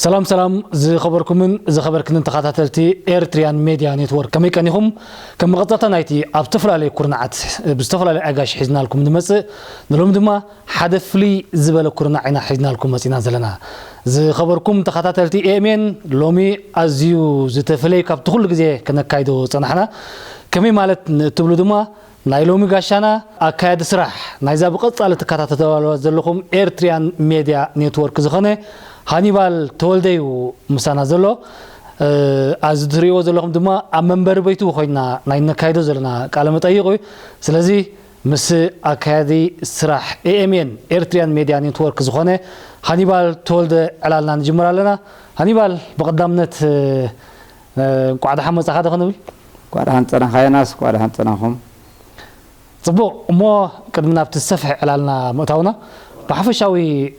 ሰላም ሰላም ዝኸበርኩምን ዝኸበርክንን ተኸታተልቲ ኤርትሪያን ሜድያ ኔትወርክ፣ ከመይ ቀኒኹም? ከም መቐጸልታ ናይቲ ኣብ ዝተፈላለዩ ኩርናዓት ብዝተፈላለዩ ኣጋሽ ሒዝናልኩም ንመጽእ፣ ንሎም ድማ ሓደ ፍልይ ዝበለ ኩርናዕ ኢና ሒዝናልኩም መጺና ዘለና። ዝኸበርኩም ተኸታተልቲ ኤኤምኤን፣ ሎሚ ኣዝዩ ዝተፈለዩ ካብቲ ኩሉ ግዜ ከነካይዶ ጸናሕና። ከመይ ማለት ንእትብሉ ድማ፣ ናይ ሎሚ ጋሻና ኣካያዲ ስራሕ ናይዛ ብቐጻሊ ትከታተልዋ ዘለኹም ኤርትሪያን ሜድያ ኔትወርክ ዝኾነ ሃኒባል ተወልደ እዩ ምሳና ዘሎ። እ፣ ኣብዚ ትርእይዎ ዘለኹም ድማ ኣብ መንበሪ ቤቱ ኮይና ናይ ነካይዶ ዘለና ቃለ መጠይቕ እዩ። ስለዚ ምስ ኣካያዲ ስራሕ ኤኤምኤን ኤርትሪያን ሜድያ ኔትወርክ ዝኾነ ሃኒባል ተወልደ ዕላልና ንጅምር ኣለና። ሃኒባል፣ ብቐዳምነት፣ እ፣ እ፣ እንቋዕ ደሓን መጻኻ ዶ ክንብል? እንቋዕ ደሓን ጸናኻ ዮናስ፣ እንቋዕ ደሓን ጸናኹም። ጽቡቕ፣ እሞ ቅድሚ ናብቲ ዝሰፍሐ ዕላልና ምእታውና፣ ብሓፈሻዊ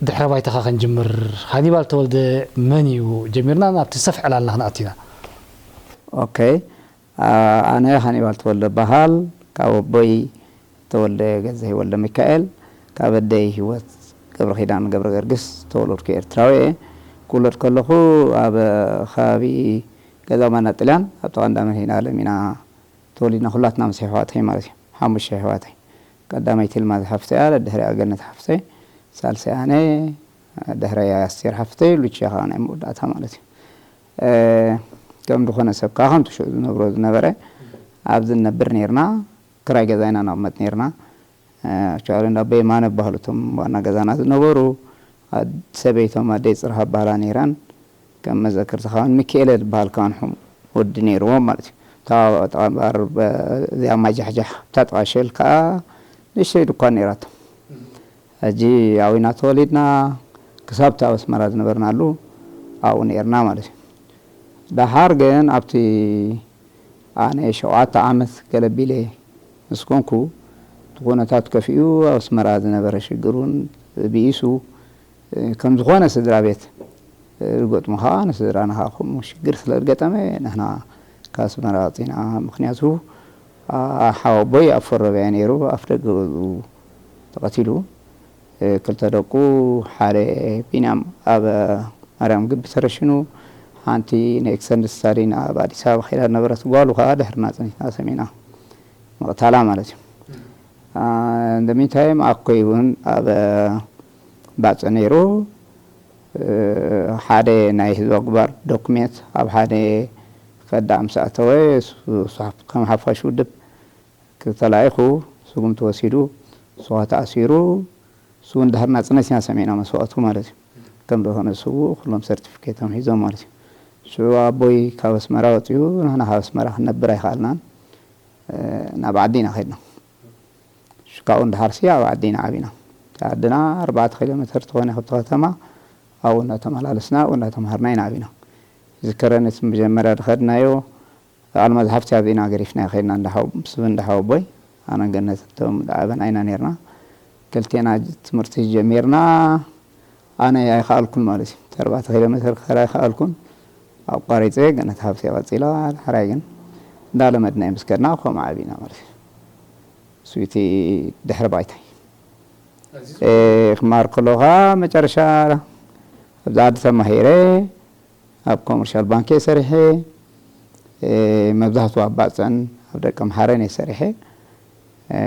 ድሕረ ባይታኻ ክንጅምር፣ ሃኒባል ተወልደ መን እዩ ጀሚርና ናብቲ ዝሰፍሐ ዕላልና ክንኣቱ ኢና። ኦኬ፣ አ-፣ ኣነ ሃኒባል ተወልደ እበሃል። ካብ ኣቦይ ተወልደ ገዛኢ ወልደ ሚካኤል፣ ካብ ኣደይ ህይወት ገብረ ኪዳን ገብረ ገርግስ ዝተወለድኩ ኤርትራዊ እየ። ክውለድ ከለኹ ኣብ ከባቢ ገዛ ማና ጥልያን፣ ኣብ ጥቓ እንዳ መድህን ዓለም ኢና ተወሊድና፣ ኩላትና ምስ ኣሕዋተይ ማለት እዩ። ሓሙሽተ ኣሕዋተይ። ቀዳመይቲ ልማዝ ሓፍተይ እያ፣ ድሕሪኣ ገነት ሓፍተይ፣ ሳልሰይ ኣነ፣ ድሕረይ ኣስቴር ሓፍተይ፣ ሉቺያ ከኣ ናይ መወዳእታ ማለት እዩ። እ፣ ከም ዝኾነ ሰብ ከኣ ከምቲ ሽዑ ዝነብሮ ዝነበረ፣ ኣብዚ ንነብር ኔርና፣ ክራይ ገዛ ኢና ነቕመጥ ኔርና። እ፣ ኣክቹዋሊ እንዳ ኣቦይ የማነ ይበሃሉ እቶም ዋና ገዛና ዝነበሩ። ኣድ-፣ ሰበይቶም ኣደይ ጽርሃ ይበሃላ ነይረን። ከም መዘክርታ ከኣ ሚካኤለ ዝበሃል ከኣ ንሕም ወዲ ነይርዎም ማለት እዩ። እታ፣ እታ ባር፣ በ-፣ እዚኣ ማይ ጃሕጃሕ፣ እታ ጥቓ ሸል ከኣ ንእሽተይ ድኳን ነይራቶም። ሕጂ ኣብኡ ኢና ተወሊድና፣ ክሳብ እቲ ኣብ ኣስመራ ዝነበርናሉ ኣብኡ ነይርና ማለት እዩ። ደሓር ግን ኣብቲ ኣነ ሸውዓተ ዓመት ገለ ቢለ ምስ ኮንኩ፣ እቲ ኩነታት ከፊኡ፣ ኣብ ኣስመራ ዝነበረ ሽግር እውን ብኢሱ፣ ከም ዝኾነ ስድራ ቤት ዝገጥሙ ከዓ፣ ንስድራና ከዓ ከምኡ ሽግር ስለ ዝገጠመ፣ ንሕና ካብ ኣስመራ ወፂና። ምኽንያቱ፣ ሓወቦይ ኣብ ፈሮበያ ነይሩ፣ ኣፍ ደገ ገዝኡ ተቐቲሉ። ክልተ ደቁ፣ ሓደ ቢንያም ኣብ ማርያም ግቢ ተረሽኑ፣ ሓንቲ ንኤክስተንድድ ስታዲን ኣብ ኣዲስ ኣበባ ከይዳ ዝነበረት ጓሉ ከዓ ድሕሪ ናጽነት ኢና ሰሚዕና ምቕታላ ማለት እዩ። አ፣ እንደ ሚንታይም ኣኮይ እውን ኣብ ባጽዕ ነይሩ። እ፣ ሓደ ናይ ህዝቢ ኣግባር ዶኩሜንት ኣብ ሓደ ከዳዕ ምስ ኣተወ፣ እሱ፣ እሱ ከም ሓፋሽ ውድብ ተላኢኹ፣ ስጉምቲ ወሲዱ፣ እሱ ኸዓ ተኣሲሩ፣ እሱ እውን ድሕሪ ናጽነት ኢና ሰሚዕና መስዋእቱ ማለት እዩ። ከም ዝኾነ እሱ ኩሎም ሰርቲፊኬቶም ሒዞም ማለት እዩ። ሽዑ ኣቦይ ካብ ኣስመራ ወጺኡ፣ ንሕና ካብ ኣስመራ ክንነብር ኣይከኣልናን፣ እ፣ ናብ ዓዲ ኢና ከድና። ሽካኡ እንድሓርሲ ኣብ ዓዲ ኢና ዓቢና። እቲ ዓድና ኣርባዕተ ኪሎ ሜትር ትኾነ ካብቲ ከተማ፣ ኣብኡ እናተመላለስና፣ ኣብኡ እናተምሃርና ኢና ዓቢና። ይዝከረኒ፣ እቲ መጀመርያ ዝኸድናዮ፣ ኣልማዝ ሓፍቲ ኣብዚና ገዲፍና ከይድና፣ እንዳ ሓው-፣ ምስ እንዳ ሓወቦይ፣ ኣነን ገነት እቶም ዝዓበና ኢና ነይርና። ክልቴና ጅ-፣ ትምህርቲ ጀሚርና፣ ኣነ ኣይከኣልኩን ማለት እዩ። እቲ ኣርባዕተ ኪሎ ሜትር ክኸድ ኣይከኣልኩን። ኣቋሪፀ፣ ገነት ሓፍቲ ቀፂላ፣ ድሕራይ ግን እንዳለመድና ምስ ከድና፣ ከምኡ ዓቢና ማለት እዩ። እሱ እቲ ድሕሪ ባይታይ። እ፣ ክመሃር ከለኹ ከዓ መጨረሻ ኣብዚ ዓዲ ተማሂረ፣ ኣብ ኮመርሻል ባንክ እየ ሰሪሐ። እ፣ መብዛሕትኡ ኣብ ባጽዕን ኣብ ደቀምሓረን እየ ሰሪሐ። እ፣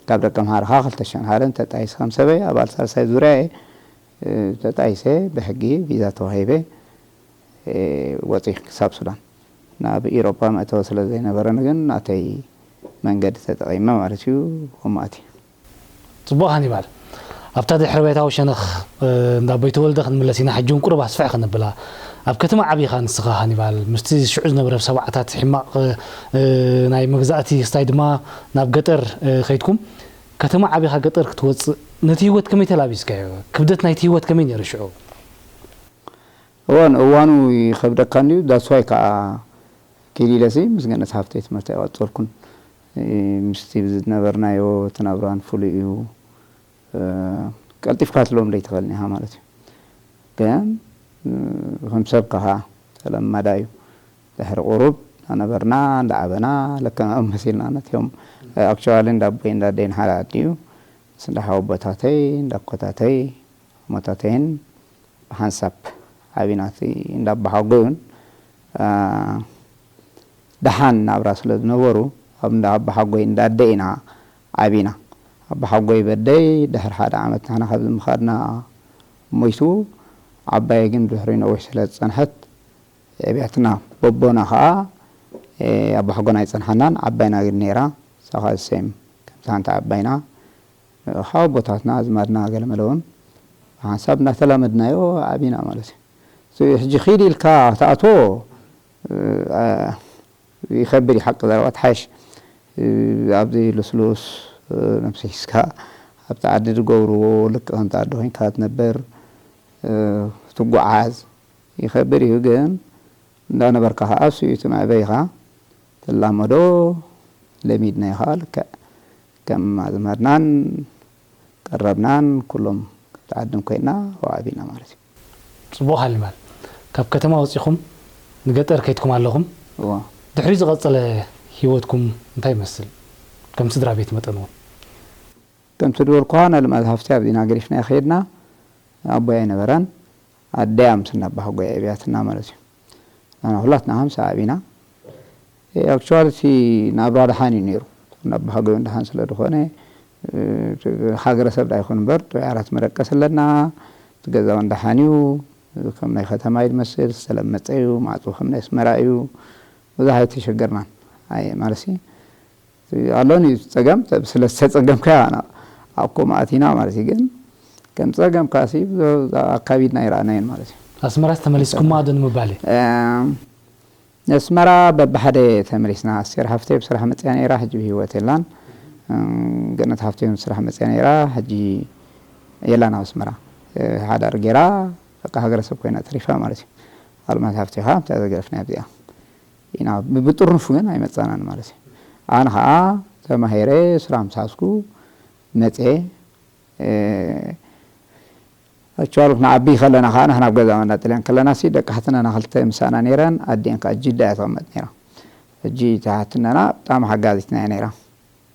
ካብ ደቀምሓረ ከዓ ክልተ ሽሕን ሓደን ተጣይሰ ከም ሰበይ ኣባል ሳልሳይ ዙርያ እየ። እ፣ ተጣይሰ ብሕጊ ቪዛ ተዋሂበ፣ እ፣ ወጺእ ክሳብ ሱዳን። ናብ ኢሮጳ መእተዊ ስለ ዘይነበረኒ ግን ናተይ መንገዲ ተጠቒመ ማለት እዩ፣ ከምኡ ኣትየ። ጽቡቕ ሃኒባል። ኣብታ ድሕረ ቤታዊ ሸነኽ፣ እ፣ እንዳ ኣቦይ ተወልደ ክንምለስ ኢና። ሕጂ እውን ቁሩብ ኣስፍሕ ከነብላ። ኣብ ከተማ ዓቢኻ ንስኻ ሃኒባል፣ ምስቲ ሽዑ ዝነበረ ሰብዓታት ሕማቕ፣ እ፣ ናይ መግዛእቲ ክስታይ ድማ ናብ ገጠር፣ እ፣ ከይድኩም፣ ከተማ ዓቢኻ ገጠር ክትወጽእ፣ ነቲ ህይወት ከመይ ተላቢስካዮ? ክብደት ናይቲ ህይወት ከመይ ነይሩ ሽዑ? እዋን፣ እዋኑ ይኸብደካ እንድዩ። ዳትስ ዋይ ከዓ ኪድ ኢለሲ ምስ ገነት ሓፍተይ ትምህርቲ ኣይቐጸልኩን። እ፣ ምስቲ ዝነበርናዮ እቲ ናብራን ፍሉይ እዩ። እ፣ ቀልጢፍካ ትልዎም ዘይትኽእልን ኢኻ ማለት እዩ። ግን፣ እ፣ ከም ሰብ ከኻ ተለማዳ እዩ። ድሕሪ ቁሩብ እናነበርና፣ እንዳዓበና፣ ለከ መሲልና ነቲኦም፣ እ፣ ኣክቹዋሊ እንዳ ኣቦይ እንዳ ኣደይ ሓደ ዓዲ እዩ። ምስ እንዳ ሓወቦታተይ፣ እንዳ ኣኮታተይ፣ ኣሞታተይን ብሓንሳብ ዓቢና። እቲ እንዳ ኣባሓጎይ እውን ደሓን ናብራ ስለ ዝነበሩ ኣብ እንዳ ኣባሓጎይ እንዳ ኣደ ኢና ዓቢና። ኣባሓጎይ በደይ ድሕሪ ሓደ ዓመት ንሕና ካብዚ ምኻድና ሞይቱ። ዓባየ ግን ድሕሪ ነዊሕ ስለ ዝጸንሐት ኣብያትና። በቦና ኸዓ ኣባሓጎና ኣይጸንሓናን። ዓባይና ግን ነይራ። እሳ ኸዓ ሴም ከምቲ ሓንቲ ዓባይና። ካብ ኣቦታትና ኣዝማድና ገለመለ እውን ሓንሳብ እናተላመድናዮ ዓቢና ማለት እዩ። ሕጂ ኺድ ኢልካ ትኣትዎ ይኸብድ እዩ ሓቂ ዘረባ ትሓይሽ። ኣብዚ ልስሉስ ነብሲ ሒዝካ ኣብቲ ዓዲ ዝገብርዎ ልክዕ ከምቲ ዓዲ ኮይንካ ትነብር ትጓዓዝ ይኸብድ እዩ። ግን እንዳነበርካ ከዓ ኣብሱ እቲ መዕበይኻ ትላመዶ ለሚድናዮ ከዓ ልክዕ ከም ኣዝማድናን ቀረብናን ኩሎም ተዓድም ኮይና ወዓቢና ማለት እዩ። ጽቡቕ ሃኒባል፣ ካብ ከተማ ወጺኹም ንገጠር ከይድኩም ኣለኹም። እዎ። ድሕሪ ዝቐጸለ ህይወትኩም እንታይ ይመስል? ከም ስድራ ቤት መጠን እውን። ከምቲ ዝበልኩኻ፣ ንልማት ሃፍቲ ኣብዚና ገዲፍና ከይድና፣ ኣቦይ ኣይነበረን፣ ኣደይ ኣምስና ኣባሓጎይ ኣብያትና ማለት እዩ። ንሕና ኩላትና ሓምሳ ዓቢና። ኣክቹዋሊ እቲ ናብራ ደሓን እዩ ነይሩ። ናባሃገ እውን ደሓን ስለ ዝኾነ፣ ሃገረሰብ ዳ ይኹን እምበር፣ ጥዑይ ዓራት መደቀሲ ኣለና። እቲ ገዛ እውን ደሓን እዩ። ከም ናይ ከተማ እዩ ዝመስል፣ ዝተለመፀ እዩ። ማዕፅኡ ከም ናይ ኣስመራ እዩ። ብዙሕ ኣይተሸገርናን። ኣይ ማለትሲ ኣሎኒ ጸገም፣ ስለ ዝተጸገምካ ኣብ ኮማ ኣቲና ማለት እዩ። ግን ከም ጸገም ካሲ ኣካቢድና ይረኣናየን ማለት እዩ። ኣስመራስ ተመሊስኩማ ዶ ንምባል እየ። ኣስመራ በብሓደ ተመሊስና። ኣስቴር ሃፍተይ ብስራሕ መፅያ ነይራ፣ ሕጂ ብህይወት የላን። ገነት ሃፍተይ ብስራሕ መፅያ ነይራ፣ ሕጂ የላን ኣብ ኣስመራ። ሓዳር ገይራ በቃ ሃገረሰብ ኮይና ተሪፋ ማለት እዩ። ኣልማዝ ሃፍተይ ከዓ ኣብታ ዘገረፍና ኣብዚኣ ኢና። ብጥርንፉ ግን ኣይመፃናን ማለት እዩ። ኣነ ከዓ ተማሂረ ስራሕ ምስ ሓዝኩ መፅየ። ኣክቹዋሊ ክንዓቢ ከለና ከዓ ንሕና ኣብ ገዛ መናጥልያን ከለና ሲ ደቂ ሓትነና ክልተ ምሳና ነይረን። ኣዲአን ከዓ ጅዳ እያ ተቐመጥ ነይራ። ሕጂ እታ ሓትነና ብጣዕሚ ሓጋዚትና እያ ነይራ።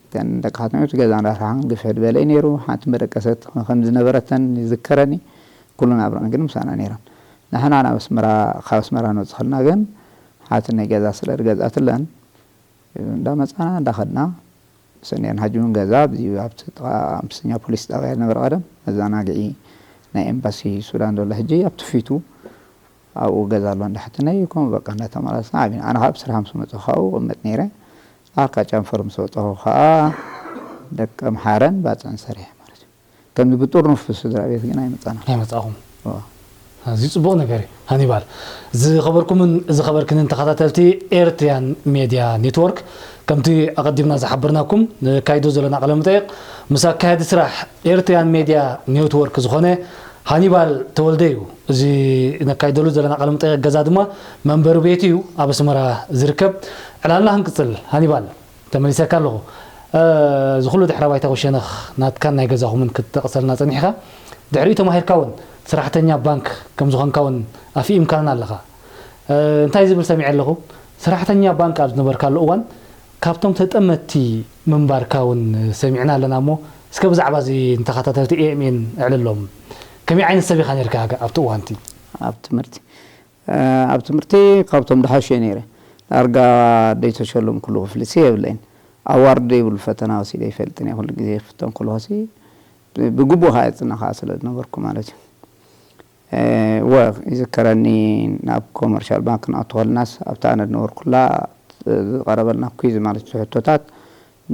እተን ደቂ ሓትነዮ እቲ ገዛ እንዳሰርሓ ግፍሕ ዝበለ እዩ ነይሩ። ሓንቲ መደቀሰት ከም ዝነበረተን ይዝከረኒ። ኩሉ ናብረን ግን ምሳና ነይረን። ንሕና ናብ ኣስመራ፣ ካብ ኣስመራ ንወፅእ ከለና ግን ሓትነይ ገዛ ስለ ዝገዝኣትለን እንዳመፃና እንዳኸድና ሰኒአን ሓጂ እውን ገዛ ኣብዚ ኣብቲ ጥቓ ኣምስተኛ ፖሊስ ጣብያ ዝነበረ ቀደም መዘናግዒ ናይ ኤምባሲ ሱዳን ዘሎ ሕጂ ኣብቲ ፊቱ ኣብኡ ገዛ ኣሎ እንዳ ሓትነይ ከምኡ በቃ እንዳተመላለስና ዓቢና። ኣነ ካብ ስራሕ ምስ መፅኡ ካብኡ እቕመጥ ነይረ። ኣርካ ጨንፈር ምስ ወፀኹ ከዓ ደቂ ኣምሓረን ባፅዕን ሰሪሐ ማለት እዩ። ከምዚ ብጥርኑፍ ስድራ ቤት ግን ኣይመፃና። ኣይመፃኹም። ኣዝዩ ፅቡቕ ነገር እዩ። ሃኒባል፣ ዝኸበርኩምን ዝኸበርክንን ተኸታተልቲ ኤርትሪያን ሜድያ ኔትወርክ፣ ከምቲ ኣቐዲምና ዝሓበርናኩም፣ ነካይዶ ዘለና ቃለ መጠይቕ ምስ ኣካያዲ ስራሕ ኤርትሪያን ሜድያ ኔትወርክ ዝኾነ ሃኒባል ተወልደ እዩ። እዚ ነካይደሉ ዘለና ቃለ መጠይቕ ገዛ ድማ መንበሪ ቤቱ እዩ፣ ኣብ ኣስመራ ዝርከብ። ዕላልና ክንቅጽል ሃኒባል። ተመሊሰካ ኣለኹ። እዚ ኩሉ ድሕረ ባይታ ወሸነኽ ናትካን ናይ ገዛኹምን ክትጠቕሰልና ጸኒሕካ። ድሕሪኡ ተማሂርካ እውን ሰራሕተኛ ባንክ ከም ዝኾንካ እውን ኣፍኢምካልና ኣለኻ። እንታይ ዝብል ሰሚዐ ኣለኹ፣ ሰራሕተኛ ባንክ ኣብ ዝነበርካሉ እዋን ካብቶም ተጠመትቲ ምንባርካ እውን ሰሚዕና ኣለና እሞ፣ እስከ ብዛዕባ እዚ ንተኸታተልቲ ኤ ኤም ኤን ኣዕልሎም። ከመይ ዓይነት ሰብ ኢኻ ነርካ ኣብቲ እዋንቲ? ኣብ ትምህርቲ ኣብ ትምህርቲ ካብቶም ድሓሹ እየ ነይረ። ዳርጋ ደይተሸለምኩሉ ክፍሊ ሲ የብለይን። ኣዋርድ ዘይብሉ ፈተና ወሲደ ይፈልጥን እየ። ኩሉ ግዜ ክፍተን ከለኹ ሲ ብግቡእ ከዓ የፅና ከዓ ስለ ዝነበርኩ ማለት እዩ። እወ ይዝከረኒ፣ ናብ ኮመርሻል ባንክ ንኣቱ ከለናስ ኣብታ ኣነ ዝነበርኩላ ዝቐረበልና ኩይዝ ማለት ሕቶታት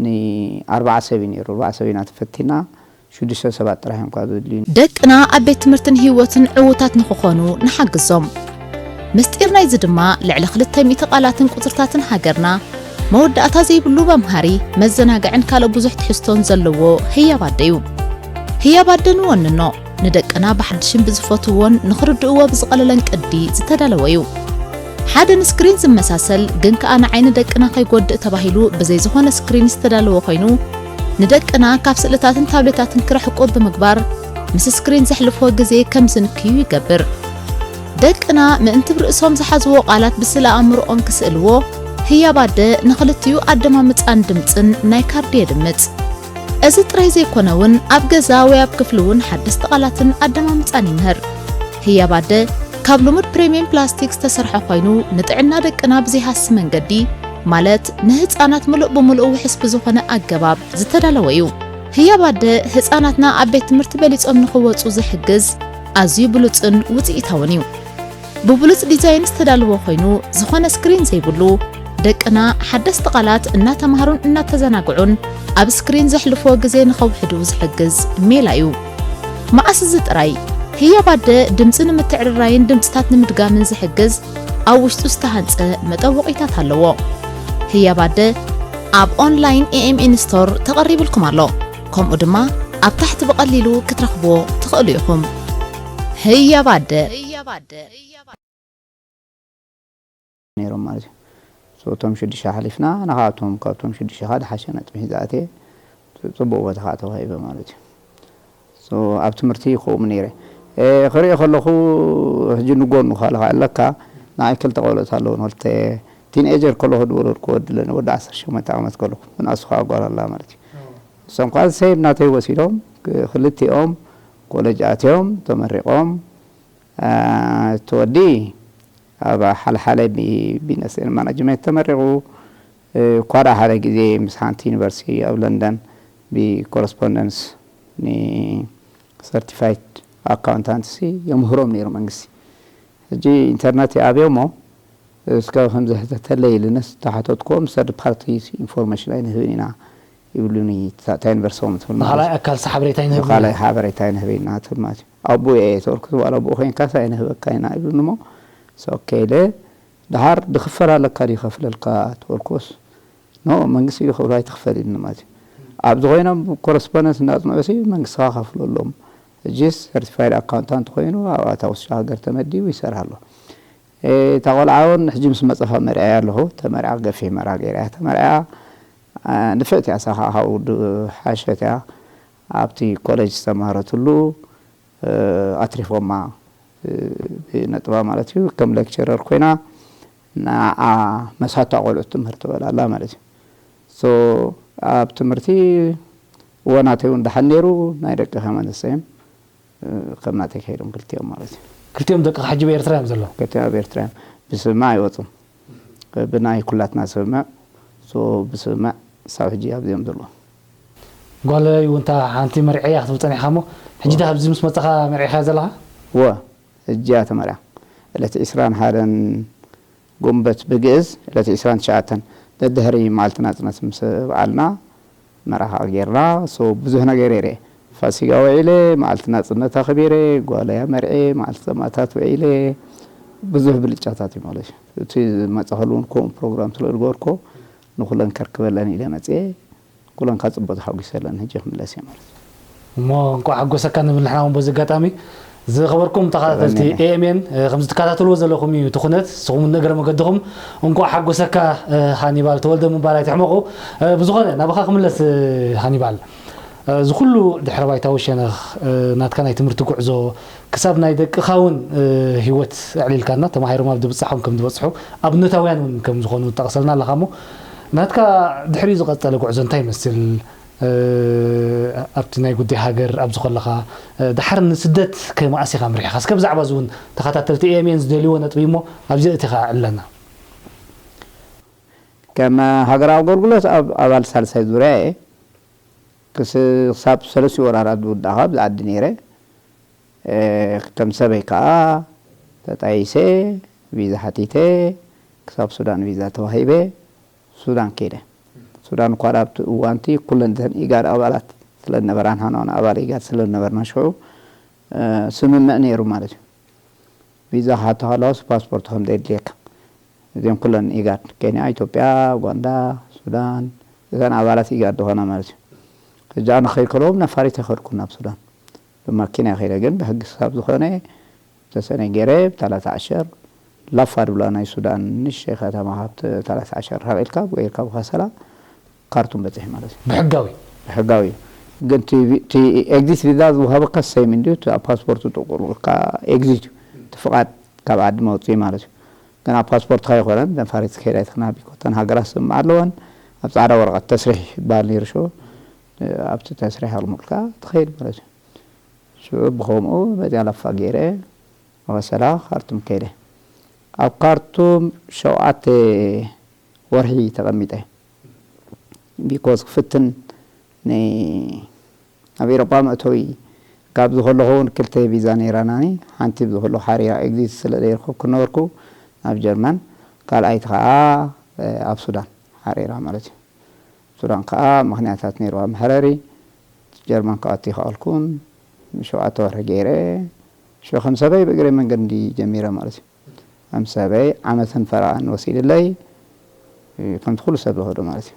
ንኣርባዓ ሰብ እዩ ነይሩ። ኣርባዓ ሰብ ኢና ተፈቲና፣ ሽዱሽተ ሰባት ጥራሕ እዮም ካብ ዘድልዩ። ደቅና ኣብ ቤት ትምህርትን ህይወትን ዕዉታት ንኽኾኑ ንሓግዞም። ምስጢር ናይዚ ድማ ልዕሊ ክልተ ሚእቲ ቃላትን ቁጽርታትን ሃገርና፣ መወዳእታ ዘይብሉ መምሃሪ፣ መዘናግዕን ካልእ ብዙሕ ትሕዝቶን ዘለዎ ህያብ ኣደ እዩ። ህያብ ኣደ ንወንኖ፣ ንደቅና ብሓድሽን ብዝፈትውዎን ንኽርድእዎ ብዝቐለለን ቅዲ ዝተዳለወ እዩ። ሓደ ንስክሪን ዝመሳሰል ግን ከኣ ንዓይኒ ደቅና ከይጎድእ ተባሂሉ ብዘይ ዝኾነ ስክሪን ዝተዳለወ ኮይኑ፣ ንደቅና ካብ ስእልታትን ታብሌታትን ክርሕቁ ብምግባር፣ ምስ ስክሪን ዘሕልፍዎ ግዜ ከም ዝንክዩ ይገብር። ደቅና ምእንቲ ብርእሶም ዝሓዝዎ ቃላት ብስእለ ኣእምሮኦም ክስእልዎ፣ ህያብ ኣደ ንኽልቲኡ ኣደማምጻን ድምጽን ናይ ካርዲ የድምጽ። እዚ ጥራይ ዘይኮነ እውን ኣብ ገዛ ወይ ኣብ ክፍሊ እውን ሓደስቲ ቃላትን ኣደማምጻን ይምህር። ህያብ ኣደ ካብ ልሙድ ፕሪሚየም ፕላስቲክ ዝተሰርሐ ኮይኑ፣ ንጥዕና ደቅና ብዘይሃሲ መንገዲ፣ ማለት ንህፃናት ምሉእ ብምሉእ ውሕስ ብዝኾነ ኣገባብ ዝተዳለወ እዩ። ህያብ ኣደ ህፃናትና ኣብ ቤት ትምህርቲ በሊፆም ንኽወፁ ዝሕግዝ ኣዝዩ ብሉፅን ውፅኢታውን እዩ። ብብሉፅ ዲዛይን ዝተዳለወ ኮይኑ፣ ዝኾነ ስክሪን ዘይብሉ፣ ደቅና ሓደስቲ ቃላት እናተማሃሩን እናተዘናግዑን ኣብ ስክሪን ዘሕልፍዎ ግዜ ንኸውሕዱ ዝሕግዝ ሜላ እዩ። መዓስ እዚ ጥራይ፣ ህያብ ኣደ ድምፂ ንምትዕርራይን ድምፅታት ንምድጋምን ዝሕግዝ ኣብ ውሽጡ ዝተሃንፀ መጠወቒታት ኣለዎ። ህያብ ኣደ ኣብ ኦንላይን ኤኤምኤን ስቶር ተቐሪብልኩም ኣሎ። ከምኡ ድማ ኣብ ታሕቲ ብቐሊሉ ክትረኽብዎ ትኽእሉ ኢኹም። ህያብ ኣደ። ነይሮም ማለት እዩ። So እቶም ሽዱሽተ ሓሊፍና ንኻኣቶም ካብቶም ሽዱሽተ ከዓ ዝሓሸ ነጥቢ ሒዘ ኣትየ ጽቡቕ ቦታ ከዓ ተዋሂበ ማለት እዩ። So ኣብ ትምህርቲ ከምኡ ነይረ ክሪኦ ከለኹ ሕጂ ንጎኑ ካልእ ከዓ ኣለካ ንዓይ ክልተ ቆልዑት ኣለውን ክልተ ቲንኤጀር ከለኹ ዝወለድኩ ወዲ ኣለኒ ወዲ ዓሰርተ ሸሞንተ ዓመት ከለኹ ንኣሱ ከዓ ጓል ኣላ ማለት እዩ። እሶም ከዓ ሴም ናተይ ወሲዶም ክልቲኦም ኮለጅ ኣትዮም ተመሪቖም እቲ ወዲ ኣብ ሓልሓለ ቢዝነስ ኤንድ ማናጅመንት ተመሪቑ ኳዳ ሓደ ግዜ ምስ ሓንቲ ዩኒቨርሲቲ ኣብ ለንደን ብኮረስፖንደንስ ንሰርቲፋይድ ኣካውንታንትሲ የምህሮም ነይሩ መንግስቲ። ሕጂ ኢንተርነት ይኣብዮ እሞ እስከ ከምዚ ሕተተለይ ኢልንስ ተሓተትክዎም ሰርድ ፓርቲ ኢንፎርሜሽን ኣይንህብን ኢና ይብሉኒ እታ ዩኒቨርሲቲ ትብል ማለት ንኻልኣይ ኣካል ሓበሬታ ይንህብ ንኻልኣይ ሓበሬታ ኣይንህብ ኢና ትብል ማለት እዩ። ኣቦኡ እየ ተበልኩ ዋላ ኣቦኡ ኮይንካስ ኣይንህበካ ኢና ይብሉኒ እሞ ኦኬ ኢለ ድሓር ድኽፈል ኣለካ ድዩ ከፍለልካ ተበልኩዎስ ኖ መንግስቲ እዩ ክፍሎ ኣይትኽፈል ኢሉኒ ማለት እዩ። ኣብዚ ኮይኖም ኮረስፖንደንስ እንዳፅንዑ ሲ መንግስቲ ከዓ ከፍለሎም ሕጂስ ሰርቲፋይድ ኣካውንታንት ኮይኑ ኣብ ኣታ ውሽጢ ሃገር ተመዲቡ ይሰርሕ ኣሎ። እታ ቆልዓ እውን ሕጂ ምስ መፀኻ መርዐያ ኣለኹ ተመርዓ ገፊሕ መርዓ ገይራ እያ ተመርዓ ንፍዕቲ እያ ሳኻ ካብኡ ሓሸት እያ ኣብቲ ኮሌጅ ዝተማሃረትሉ ኣትሪፎማ ብነጥባ ማለት እዩ ከም ሌክቸረር ኮይና ንዓ መሳታ ቆልዑት ትምህር ትበል ኣላ ማለት እዩ so ኣብ ትምህርቲ እወ ናተይ እውን ደሓን ነይሩ ናይ ደቂ ከመንሰዮም ከም ናተይ ከይዶም ክልቲኦም ማለት እዩ ክልቲኦም ደቂ ሕጂ ኣብ ኤርትራ እዮም ዘለዉ ክልቲኦም ኣብ ኤርትራ እዮም ብስምምዕ ኣይወፁን ብናይ ኩላትና ስምምዕ ብስምምዕ ሳብ ሕጂ ኣብዚኦም ዘለዉ ጓለይ እውን እታ ሓንቲ መርዒ እያ ክትብል ፀኒሕካ እሞ ሕጂ ዳ ኣብዚ ምስ መፀኻ መርዒኻ ዘለኻ እወ ሕጂ እያ ተመርዓ ዕለት ዕስራን ሓደን ጉንበት ብግእዝ ዕለት ዕስራን ትሽዓተን ደድሕሪ መዓልቲ ናፅነት ምስ በዓልና መርዓ ከዓ ጌርና so ብዙሕ ነገር እየ ፋሲጋ ውዒለ መዓልቲ ናፅነት ኣኽቢረ ጓለይ ኣመርዕየ መዓልቲ ሰማእታት ውዒለ ብዙሕ ብልጫታት እዩ ማለት እዩ እቲ ዝመፀኸሉ እውን ከምኡ ፕሮግራም ስለ ዝገበርኮ ንኩለን ከርክበለን ኢለ መፅየ ኩለን ከዓ ፅቡቅ ተሓጒሰለን ሕጂ ክምለስ እየ ማለት እዩ። እሞ እንኳዕ ሓጎሰካ ንብል ንሕና እውን በዚ ኣጋጣሚ ዝኸበርኩም ተኸታተልቲ ኤኤምኤን ከምዚ ትከታተልዎ ዘለኹም እዩ እቲ ኩነት ንስኹም እውን ንእግረ መገድኹም እንኳዕ ሓጎሰካ ሃኒባል ተወልደ ምባል ኣይትሕመቑ ብዝኾነ ናባኻ ክምለስ ሃኒባል እዚ ኩሉ ድሕረ ባይታዊ ሸነኽ ናትካ ናይ ትምህርቲ ጉዕዞ ክሳብ ናይ ደቅኻ እውን ህይወት ኣዕሊልካና ተማሂሮም ኣብ ድብፃሖም ከም ዝበፅሑ ኣብነታውያን እውን ከም ዝኾኑ ጠቕሰልና ኣለኻ እሞ ናትካ ድሕሪኡ ዝቐፀለ ጉዕዞ እንታይ ይመስል ኣብቲ ናይ ጉዳይ ሃገር ኣብዚ ከለኻ ደሓር ንስደት ከመኣስ ኢኻ ምሪሕኻ እስከ ብዛዕባ እዚ እውን ተኸታተልቲ ኤምኤን ዝደልይዎ ነጥቢ እሞ ኣብዚ እቲኻ ኣዕለና ከም ሃገራዊ ኣገልግሎት ኣብ ኣባል ሳልሳይ ዙርያ እየ ክሳብ ሰለስቲ ወራራት ዝውዳእ ካብ ዝዓዲ ነይረ ከም ሰበይ ከዓ ተጣይሰ ቪዛ ሓቲተ ክሳብ ሱዳን ቪዛ ተዋሂበ ሱዳን ከይደ ሱዳን እኳ ኣብቲ እዋንቲ ኩለን እተን ኢጋድ ኣባላት ስለ ዝነበራ ንሕና እውን ኣባል ኢጋድ ስለ ዝነበርና ሽዑ ስምምዕ ነይሩ ማለት እዩ ቪዛ ክሓቶ ከለዋስ ፓስፖርት ከም ዘየድልየካ እዚኦም ኩለን ኢጋድ ኬንያ ኢትዮጵያ ኡጋንዳ ሱዳን እተን ኣባላት ኢጋድ ዝኾና ማለት እዩ ሕጂ ኣነ ክኸይድ ከለዎም ነፋሪት ኣይኸድኩን ናብ ሱዳን ብማኪና ከይደ ግን ብሕጊ ክሳብ ዝኾነ ተሰነይ ገይረ ብታላታ ዓሸር ላፋ ድብላ ናይ ሱዳን ንእሽተይ ከተማ ካብ ታላታ ዓሸር ርሕቕ ኢልካ ገይርካ ብኸሰላ ካርቱም በፂሐ ማለት እዩ ብሕጋዊ ብሕጋዊ እዩ ግን እቲ ኤግዚት ቪዛ ዝወሃበካ ሰይም እንድዩ እቲ ኣብ ፓስፖርቱ ጥቁር ኢልካ ኤግዚት እዩ እቲ ፍቓድ ካብ ዓዲ መውፅኢ ማለት እዩ ግን ኣብ ፓስፖርትካ ኣይኮነን ነፋሪት ክሄድ ኣይትኽና ቢኮተን ሃገራት ስምምዕ ኣለወን ኣብ ፃዕዳ ወረቐት ተስሪሕ ይበሃል ነይሩ ሽዑ ኣብቲ ተስሪሕ ኣቕምጥካ ትኸይድ ማለት እዩ ሽዑ ብኸምኡ በዚኣ ላፋ ገይረ ወሰላ ካርቱም ከይደ። ኣብ ካርቱም ሸውዓተ ወርሒ ተቐሚጠ። ቢኮዝ ክፍትን ን-፣ ኣብ ኤሮጳ መእተዊ ካብ ዝኸለኹ እውን ክልተ ቪዛ ነይራናኒ። ሓንቲ ብዝኸለኹ ሓሪራ ኤግዚት ስለ ዘይረኸብኩ ነበርኩ ናብ ጀርመን። ካልኣይቲ ከዓ፣ እ፣ ኣብ ሱዳን ሓሪራ ማለት እዩ። ሱዳን ከዓ ምኽንያታት ነይርዋ መሕረሪ። ጀርመን ክኣቱ ይኸኣልኩን። ሸውዓተ ወርሒ ገይረ። ሸ-፣ ከም ሰበይ ብእግረ መንገዲ ጀሚረ ማለት እዩ። ከም ሰበይ ዓመትን ፈረቓን ወሲድለይ፣ ከምቲ ኩሉ ሰብ ዝኸዶ ማለት እዩ።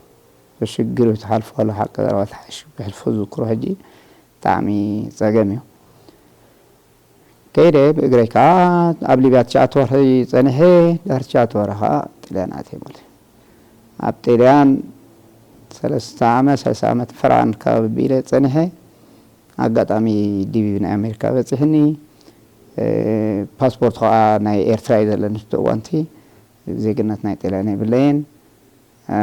ብሽግር ትሓልፎ ከሎ ሓቂ ዘረባ ተሓይሽ ክሕልፎ ዝዝክሮ ሕጂ ብጣዕሚ ጸገም እዩ። ከይደ ብእግረይ ከዓ ኣብ ሊብያ ትሽዓተ ወርሒ ጸኒሐ፣ ድሕሪ ትሽዓተ ወርሒ ከዓ ጥልያን ኣትየ ማለት እዩ። ኣብ ጥልያን ሰለስተ ዓመት፣ ሰለስተ ዓመት ፈረቓን ከባቢ ኢለ ጸኒሐ፣ ኣጋጣሚ ዲቪ ናይ ኣሜሪካ በጺሕኒ። እ፣ ፓስፖርት ከዓ ናይ ኤርትራ እዩ ዘለኒ እቲ እዋንቲ፣ ዜግነት ናይ ጣልያን የብለይን። እ፣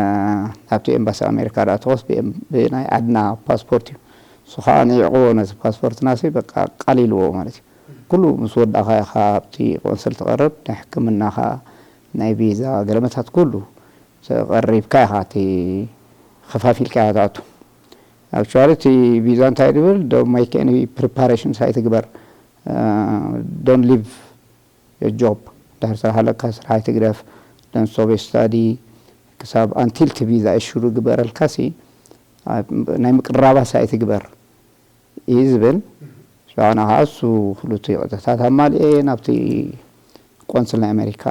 ናብቲ ኤምባሲ ኣሜሪካ ደኣ ተኾስ ብኤም-፣ ብናይ ዓድና ፓስፖርት እዩ። እሱ ከዓ ንዒቕዎ ነዚ ፓስፖርትና ሲ በቃ ቃሊልዎ ማለት እዩ። ኩሉ ምስ ወዳእኻ ኢኻ ኣብቲ ቆንስል ትቐርብ፣ ናይ ሕክምናኻ፣ ናይ ቪዛ፣ ገለመታት ኩሉ ተቐሪብካ ኢኻ እቲ ከፋፊልካ ኢኻ ትኣቱ። ኣክቹዋሊ እቲ ቪዛ እንታይ ድብል፣ ዶ ሜክ ኤኒ ፕሪፓሬሽንስ ኣይትግበር፣ ዶንት ሊቭ ዮር ጆብ፣ ድሕሪ ስራሕ ኣለካ ስራሕ ኣይትግደፍ፣ ዶንት ስቶፕ ስታዲ ክሳብ ኣንቲል እቲ ቪዛ ኢሹ ግበረልካ ሲ፣ ኣብ-፣ ናይ ምቅራባስ ኣይትግበር እዩ ዝብል። ሽዑ ኣነ ከዓ እሱ ክልቲኡ ቅጥዕታት ኣማሊኤ ናብቲ ቆንስል ናይ ኣሜሪካ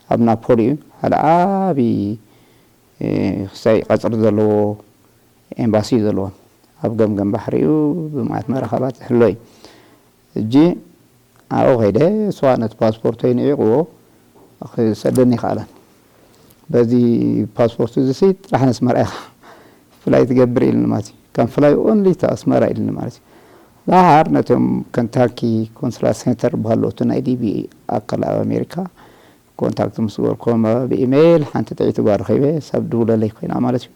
ኣብ ናፖሊ እዩ፣ ሓደ ዓቢ፣ እ፣ ክሳይ ቀጽሪ ዘለዎ ኤምባሲ እዩ ዘለዎም። ኣብ ገምገም ባሕሪ እዩ፣ ብማያት መራኸባት ዝሕሎ እዩ። ሕጂ ኣብኡ ከይደ፣ እሱ ነቲ ፓስፖርተይ ንዒቕዎ ክሰደኒ ይኸኣለን። በዚ ፓስፖርት እዚ ሲ ጥራሕ ነስመራ ኢኻ ፍላይ ትገብር ኢልኒ ማለት እዩ። ከም ፍላይ ኦንሊ ቱ ኣስመራ ኢልኒ ማለት እዩ። ደሓር ነቶም ከንታኪ ኮንስላ ሴንተር ዝበሃሉ፣ እቲ ናይ ዲቪ ኣካል ኣብ ኣሜሪካ ኮንታክት ምስ ገበርኩዎም ብኢሜይል፣ ሓንቲ ጥዕይቲ ጓል ረኺበ፣ ሰብ ድውለለይ ኮይና ማለት እዩ።